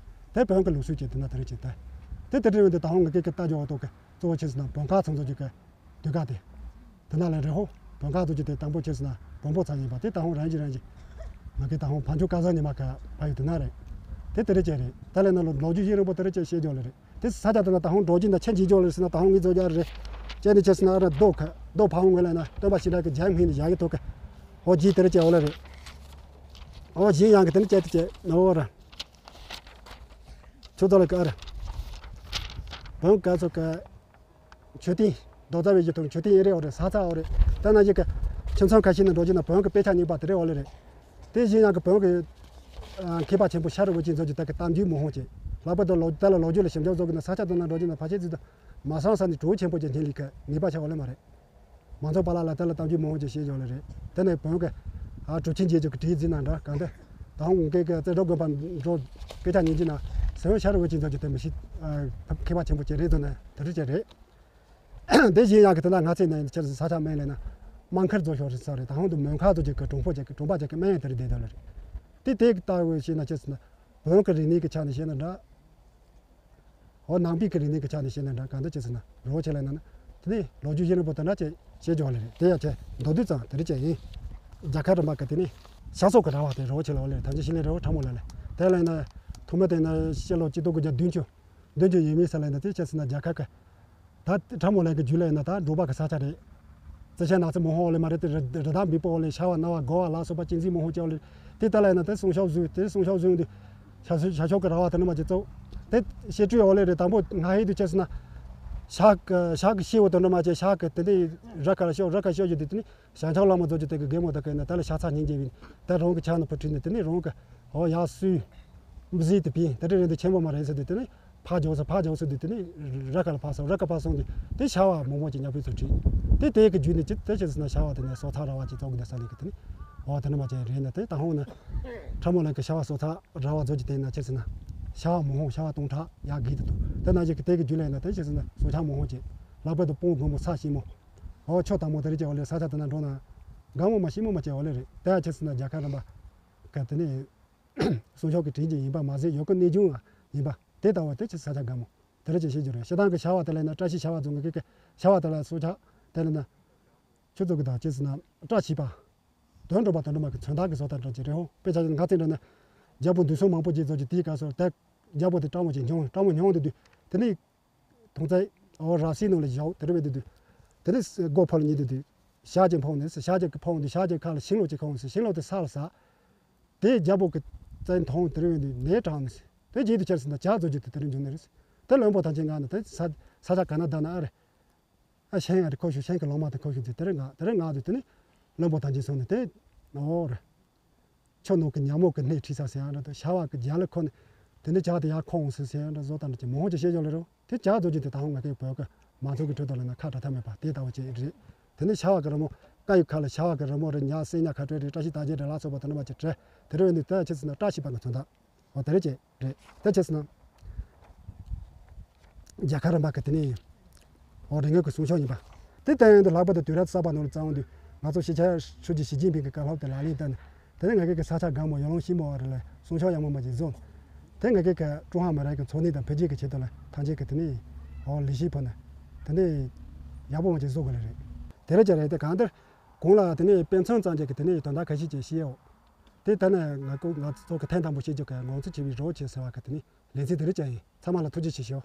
དེ་བོན་གྱི་ལུགས་སྲོལ་བྱས་དེ་ན་དེ་རིགས་ཅིག་དེ། དེ་དེ་འདྲ་ཡོད་དུས་ད་ཧོང་ང་སྐད་ཀྱི་ལྟ་རྒྱུ་འོ་ཏོ་གི་གཙོ་བོ་ཆེ་ཟེར་ན་བོན་ཁ་ཚང་ཚོ་ཅིག་གི་དུས་སྐབས་དེ། དེ་ན་ལས་རེད་ཧོ། བོན་ཁ་ཚོ་ཅིག་དེ་དང་པོ་ཆེ་ཟེར་ན་བོན་པོ་ཚང་ཡིན་པ་དེ་ད་ཧོང་རང་བཞིན་རང་བཞིན། ང་གི་ད་ཧོང་བང་ཆུ་སྐལ་བཟང་ཉི་མ་ག་ཕ་ཡུལ་དེ་ན་རེད། དེ་དེ་རེད་ཅེ་རེད། ད་ལས་ན་ལོ་ལོ་རྒྱུས་ཡིན་རིང་པོ་དེ་རེད་ཅེ་བཤད་རྒྱུ་ལས་རེད། དེ་ས་ཆ་དེ་ན་ད་ཧོང་འགྲོ་གྱི་ན་ཆེན་གྱི་འཇོག་ལས་ཟེར་ན་ད་ཧོང་གི་ཚོ་རྒྱ་རེད། ཅེ་ནི་ཆེ་ཟེར་ན་ཨ་ར་རྡོ་ཁ་རྡོ་ཕ་ཧོང་ངོས་ལ་ན་སྟོན་པ་ཤི་འདྲ་གི་རྒྱ་མིན་ནི་ཡ་གི་ཐོག་གི། ཨོ་ཇི་དེ་རེད་ཅེ་ཨོ་ལ་རེད། ཨོ་ཇི་ཡང་གི་དེ་ནི་ཅེ་དེ་ཅེ་ཨོ་ར། ཆུ་ཚོད་ལ་ཀ་ར། བོན་ག་ཚོ་ག་མཆོད་རྟེན། རྡོ་རྩ་བའི་གཞི་ཐོག་མཆོད་རྟེན་ཨེ་རེད་ཨོ་རེད། ས་ཚ་ཨོ་རེད། ད་ན་གཞི་གི་ཁྱིམ་ཚང་ཁ་ཤས་ནས་འགྲོ་རྒྱུ་ན་བོན་གི་དཔེ་ཆ་རྙིང་པ་དེ་རེད་ཨོ་ལེ་རེད། དེ་བཞིན་ཡང་གི་བོན་གི་ཨ་མཁས་པ་ཆེན་པོ་ཤ་རུ་བུ་ཅན་ཚོ་གི་ད་གི་གཏམ་རྒྱུད་མང་ཧོང་ཅེ། ལྷག་པར་དུ་ལོ་ད་ལ་ལོ་རྒྱུས་ལ་ཞིབ་འཇུག་བཟོ་གི་ན་ས་ཆ་དེ་ན་འགྲོ་རྒྱུ་ན་ཕལ་ཆེར་ཅིག་ད་མ་སང་ས་ནས་གྲུ་ཆེན་པོ་ཅན་ཐེན་ལི་གི་ངེས་པ་ཆགས་ཨོ་ལེ་མ་རེད། མང་ཚོགས་པ་ལ་ལ་དེ་ལ་གཏམ་རྒྱུད་མང་པོ་ཅིག་བཤད་ཡོད་ལེ་རེད། དེ་ནས་བོན་གི་ཨ་གྲུབ་ཆེན་རྗེ་ཅིག་གི་བྲིས་འཛིན་ན་འདྲ་གང་དེ། ད་ཧོང་གི་གི་རྩེ་འགྲོ་དགོན་པ་འགྲོ་དཔེ་ཆ་ཉན་གྱི་ན་སེ་བན་ཤ་རུ་བུ་ཅན་ཚོ་གི་དེ་མི་ཤེས། ཨ་མཁས་པ་ཆེན་པོ་ཅིག་རེད་དོ་ན་དེ་རེད་ཅེ་རེད། དེ་བཞིན་ཡང་གི་དེ་ན་ང་ཚེ་ནས་ཁྱེར་ས་ཆ་མེད་ལེ་ན་དམངས་ཁར་རྫོགས་ཤོག་རེད་ས་རེད། ད་ཧོང་དུ་མོན་ཁ་ཚོ་གི་གི་གྲོང་པོ་ཅིག་གི་གྲོང་པ་ཅིག་གི་སྨན་ཡང་དེ་རེད་བསྡད་དོ་ལེ་རེད། དེ་དེ་གི་ལྟ་བུ་བཤད་ན་ཁྱེར་ས་ན་བོན་གི་རིག་གནས་ཀྱི་ཆ་ནས་བཤད་ན་འདྲ། འོ་ནང་པའི་གི་རིག་གནས་ཀྱི་ཆ་ནས་བཤད་ན་འདྲ་གང་འདྲ་བྱས་ཟེར་ན་རི་བོ་ཆེ་ལ་ན་ན། དེ་ནས་ལོ་རྒྱུས་ཡིན་རིང་པོ་དེ་འདྲ་བྱས་བྱས་ཀྱང་ལེ་རེད། དེ་ཡང་བྱས་མདོར་བསྡུས་ཙམ་དེ་རིགས་བྱས་ཡིན། རྒྱལ་ཁབ་རིམ་པ་གི་དེ་ནས་ཤ་སོག་གི་ར་བ་དེ་རི་བོ་ཆེ་ལ་འོ་ལེ་ཐམས་ཅད་ཤིང་ལས་རི་བོ་ཁྲ་མོ་ལ་ལེ། དེ་ལ་ན་ཐོག་མ་དེ་ན་ཕྱི་ལོ་གཅིག་སྟོང་དགུ་བརྒྱ་བདུན་ཅུ་བདུན་ཅུ་ཡས་མས་ས་ལ་ན་དེ་བྱས་ཟེར་ན་རྒྱལ་ཁབ་གི་ད་ཁྲ་མོ་ལ་གི་རྒྱུད་ལ་ཡིན་ན་ད་འབྲོག་པ་གི་ས་ཆ་རེད། རྩི་ཤིང་ནགས་ཚལ་མང་ཧོ་ལེ་མ་རེད། དེ་རི་རི་དྭགས་འབུ་པོ་ལེ་ཤ་བ་གནའ་བ་དགོ་བ་ལ་སོགས་པ་གཅན་གཟན་མང་ཧོ་ཅེ་ལེ། དེ་ལྟ་ལ་ཡིན་ན་དེ་སྲུང་སྐྱོབ་བཟོས། དེ་སྲུང་སྐྱོབ་བཟོས་འདི་ཤ་ཤ་ཤ་ཤོག་གི་ར་བ་དེ་ནི་མ་ཅེ་གཙོ། དེ་ཤེས་བཅུག་ཡོ་ལེ་རེད། དང་པོ་ང་ཧེ་དུ་ཆེ་སི་ན་ཤ་གི་ཤ་གི་ཤེས་བོ་དེ་འདྲ་མ་ཅེ་ཤ་གི་དེ་འདི་ར་ཁ་ལ་ཤོག་ར་ཁ་ཤོག་ཅེ་དེ་དེ་ནི་ཞང་ཆང་བླ་མ་ཚོ་ཅེ་དེ་གི་རྒན་མོ་དེ་གི་ན་དེ་ལ་ཤ་ཚ་ཉིན་རྗེ་བིན་དེ་རང་གི་ཆ་ན་ཕུ་ཁྲིད་ནི་དེ་ནི་རང་གི་ཨོ་ཡ་སུས་མི་ཟིག་དེ་པིན་དེ་འདྲ་རེད། འདི་ཆེན་པོ་མ་རེད་ཟེར་དུས་དེ་ནི། ཕར་འཇོག་སོང་། ཕར་འཇོག་སོང་དུས་དེ་ནི་ར་ཁ་ལ་ཕར་སོང་། ར་ཁ་ཕར་སོང་དུས་དེ་ཤ་བ་མང་པོ་ཅིག་ཉག་ཕུད་ཚོ་ཁྲིད། དེ་དེ་གི་རྒྱུད་ནི་ཅི་དེ་ཅི་ཟེར་ན་ཤ་བ་དེ་ནི་སོ་ཚགས་ར་བ་ཅིག་བཙོག་གི་དེ་ས་ལི་གི་དེ་ནི་འོ་དེ་ནི་མ་ཅན་རེད་ན་དེ་ད་ཧོང་ན་ཁྲ་མོ་ལ་གི་ཤ་བ་སོ་ཚགས་ར་བ་བཙོག་ཅིག་དེ་ན་ཅི་ཟེར་ན་ཤ་བ་མང་པོ་ཤ་བ་སྟོང་ཕྲག་ཡག་གི་དེ་དུ་དེ་ན་ཅིག་གི་དེ་གི་རྒྱུད་ལ་ཡིན་ན་དེ་ཅི་ཟེར་ན་སོ་ཆ་མང་པོ་ཅིག་ལྷག་པར་དུ་སྤང་སྒོ་མོ་ས་ཞིམ་མོ་འོ་ཆོ་དང་མོ་དེ་རིགས་ཅིག་འོ་ལེ་ས་ཆ་དེ་ན་འགྲོ་ན་དགའ་མོ་མ་ཞིམ་མོ་མ་ཅན་འོ་ལེ་རེད། དེ་ཡ་ཅི་ཟེར་ན་རྒྱལ་ཁབ་རིམ་པ་ག་དེ་ནི། སྲུང་སྐྱོབ་ཀྱི་དྲིན་ཅན་ཡིན་པ་མ་ཟད་ཡོད་ཀྱི་གནས་ཆུང་ཡང་ཡིན་པ་དེ་ལྟ་བུ་དེ་ཅི་ས་ཆ་དགའ་མོ་དེ་ལ་ཅི་ཤེས་རྒྱུ་རེད། ཤི་དང་གི་ཤ་བ་དེ་ལ་ན་བཀྲ་ཤིས་ཤ་བ་རྫོང་གི་གི་ཤ་བ་དེ་ལ་སྲོག་ཆགས་དེ་ལ་ན་ཆུ་ཚོད་ཀྱི་དང་ཅི་ཟེར་ན་བཀྲ་ཤིས་པ་དོན་འགྲུབ་པ་དོན་འགྲུབ་མ་གི་མཚོན་རྟགས་ཀྱི་བཟོ་ལྟ་འདྲ་ཅིག་རེད་ཧོ། དཔེ་ཆ་ཅིག་ང་ཚན་འདྲ་ན་རྒྱལ་པོ་འདུས་སྲོང་མང་པོ་ཅིག་བཟོ་ཅིག་དེའི་སྐབས་སུ་དེ་རྒྱལ་པོ་དེ་སྤྲང་མོ་ཅིག་འབྱུང་སྤྲང་མོ་མྱོང་དུ་དུས་དེ་ནི། དོང་རྩེ་འོ་ར་སའི་ནང་ལ་བཞག་དེ་རུ་བས་དུས་དུས། དེ་ནི་སྒོ་ཕར་ལ་ཉིད་དུ་དུས། ཞག་ཅིག་འཕོངས་ནས་ཞག་ཅིག་གི་འཕོངས་དུས་ཞག་ཅིག་ཁ་ལ་ཤིང་ལོ་ཅིག་ཁོངས་སུ་ཤིང་ལོ་དེ་ས་ལ་ཟག་དེ་རྒྱལ་པོ་གི་བཙན་མཐོང་དེ་རུ་བས་དུས་ནས་དྲངས་ནས་དེ་རྗེས་དུ་ཁྱེར་སོང་ན་ཇག་བཟོ་རྒྱུ་དེ་དེ་རུ་འབྱུང་ནི་རེད། དེ་བློན་པོ་ཐམས་ཅད་ངག་ནས་དེ་ས་ས་ཆ་ག་ན་བསྡད་ན་ཨ་རེ། ཨ་ཤིང་ཨ་རེ་ཁོ་ཤུ་ཤིང་གི་ལོ་མ་དེ་ཁོ་ཤུ་དེ་དེ་རུ་ངག་དེ་རུ་ངག་དུས་དེ་ནི་བློན་པོ་ཐམས་ཅད་སོང་ནས་དེ་འོ་རེ། ཁྱོད་ནང་གི་ཉ་མོ་གི་སྣེ་ཁྲིད་ས་ཟེར་ཡང་འདྲ་དང་ཤ་བ་གི་རྒྱ་ལ་ཁོ་ནི་དེ་འདྲ་ཇག་དེ་ཡར་ཁོ་འོང་ཟེར་ཟེར་ཡང་འདྲ་བཟོ་ལྟ་འདྲ་ཅིག་མང་པོ་ཅིག་བཤད་ཀྱང་ལེ་རོ། དེ་ཇག་བཟོ་རྒྱུ་དེ་ད་ཧོང་ང་ཁའི་བོད་ཀྱི་མང་ཚོགས་ཀྱི་ཁྲོད་དུ་ལ་ན་ཁ་གྲག་ཐབས་མེད་པ་དེ་ལྟ་བུ་ཅིག་རེད། དེ་ནས་ཤ་བ་གི་རི་མོ་ཀ་ཡུ་ཁ་ལ་ཤ་བ་གི་རི་མོ་རེད། ཉ་སེ་ཉ་ཁ་སྤྲོད་རེད། བཀྲ་ཤིས་རྟགས་བརྒྱད་རེད། ལ་སོགས་པ་དེ་འདྲ་མ་ཅིག་བྲིས། དེ་རེད་ནི་དེ་ཆི་ཟེར་ན་བཀྲ་ཤིས་པ་གི་མཚོན་རྟགས། འོ་དེ་རེད་ཅེས་རེད། དེ་ཆི་ཟེར་ན། རྒྱལ་ཁབ་རིམ་པ་གི་དེ་ནས། འོ་རིག་གནས་ཀྱི་སྲུང་སྐྱོབ་ཡིན་པ། དེ་ལྟ་ཡོང་དུས་ལྷག་པར་དུ་དུས་རབས་གསར་པ་ནང་ལ་བརྩམས་དུས་ང་ཚོ་སྤྱི་ཁྱབ་ཧྲུའུ་ཅི་ཞི་ཅིན་ཕིང་གི་བཀའ་སློབ་དེ་ལག་ལེན་བསྟར་ནས། དེ་ནས་ང་གི་གི་ས་ཆ་སྒང་མོ་ཡོ་ལོང་ཤིང་མོ་བ་རེ་ལ་སྲུང་སྐྱོབ་ཡག་མོ་མ་ཅིག་བཟོ། དེ་ང་གི་གི་ཀྲུང་ཧྭ་མི་རིགས་ཀྱི་འཚོ་གནས་དང་འཕེལ་རྒྱས་ཀྱི་ཆེད་དུ་ལ་ཐམས་ཅད་ཀྱི་དེ་ནས། འོ་ལི་ཤི་ཕུ་ན། དེ་ནས་ཡག་པོ་མ་ཅིག་བཟོ་དགོས་ལེ་རེད། དེ་རེད་ཅེ་རེད། དེ་གང་ལྟར་གོང་ལ་དེ་ནས་དཔེ་མཚོན་ཙམ་ཅིག་གི་དེ་ནས་དོན་དག་ཁ་ཤས་ཅིག་བཤད་འོ། དེ་ད་ནས་ང་ཀོ་ང་ཚོ་གི་ཐེངས་དང་པོ་བཤད་རྒྱུ་གི་ངོ་ཚ་ཆེ་བའི་རོགས་བྱེད་ཟེར་བ་གི་དེ་ནས་ལེ་ཚན་དེ་རེད་ཅེ་ཡིན། ཚང་མ་ལ་ཐུགས་རྗེ་ཆེ་ཞུ།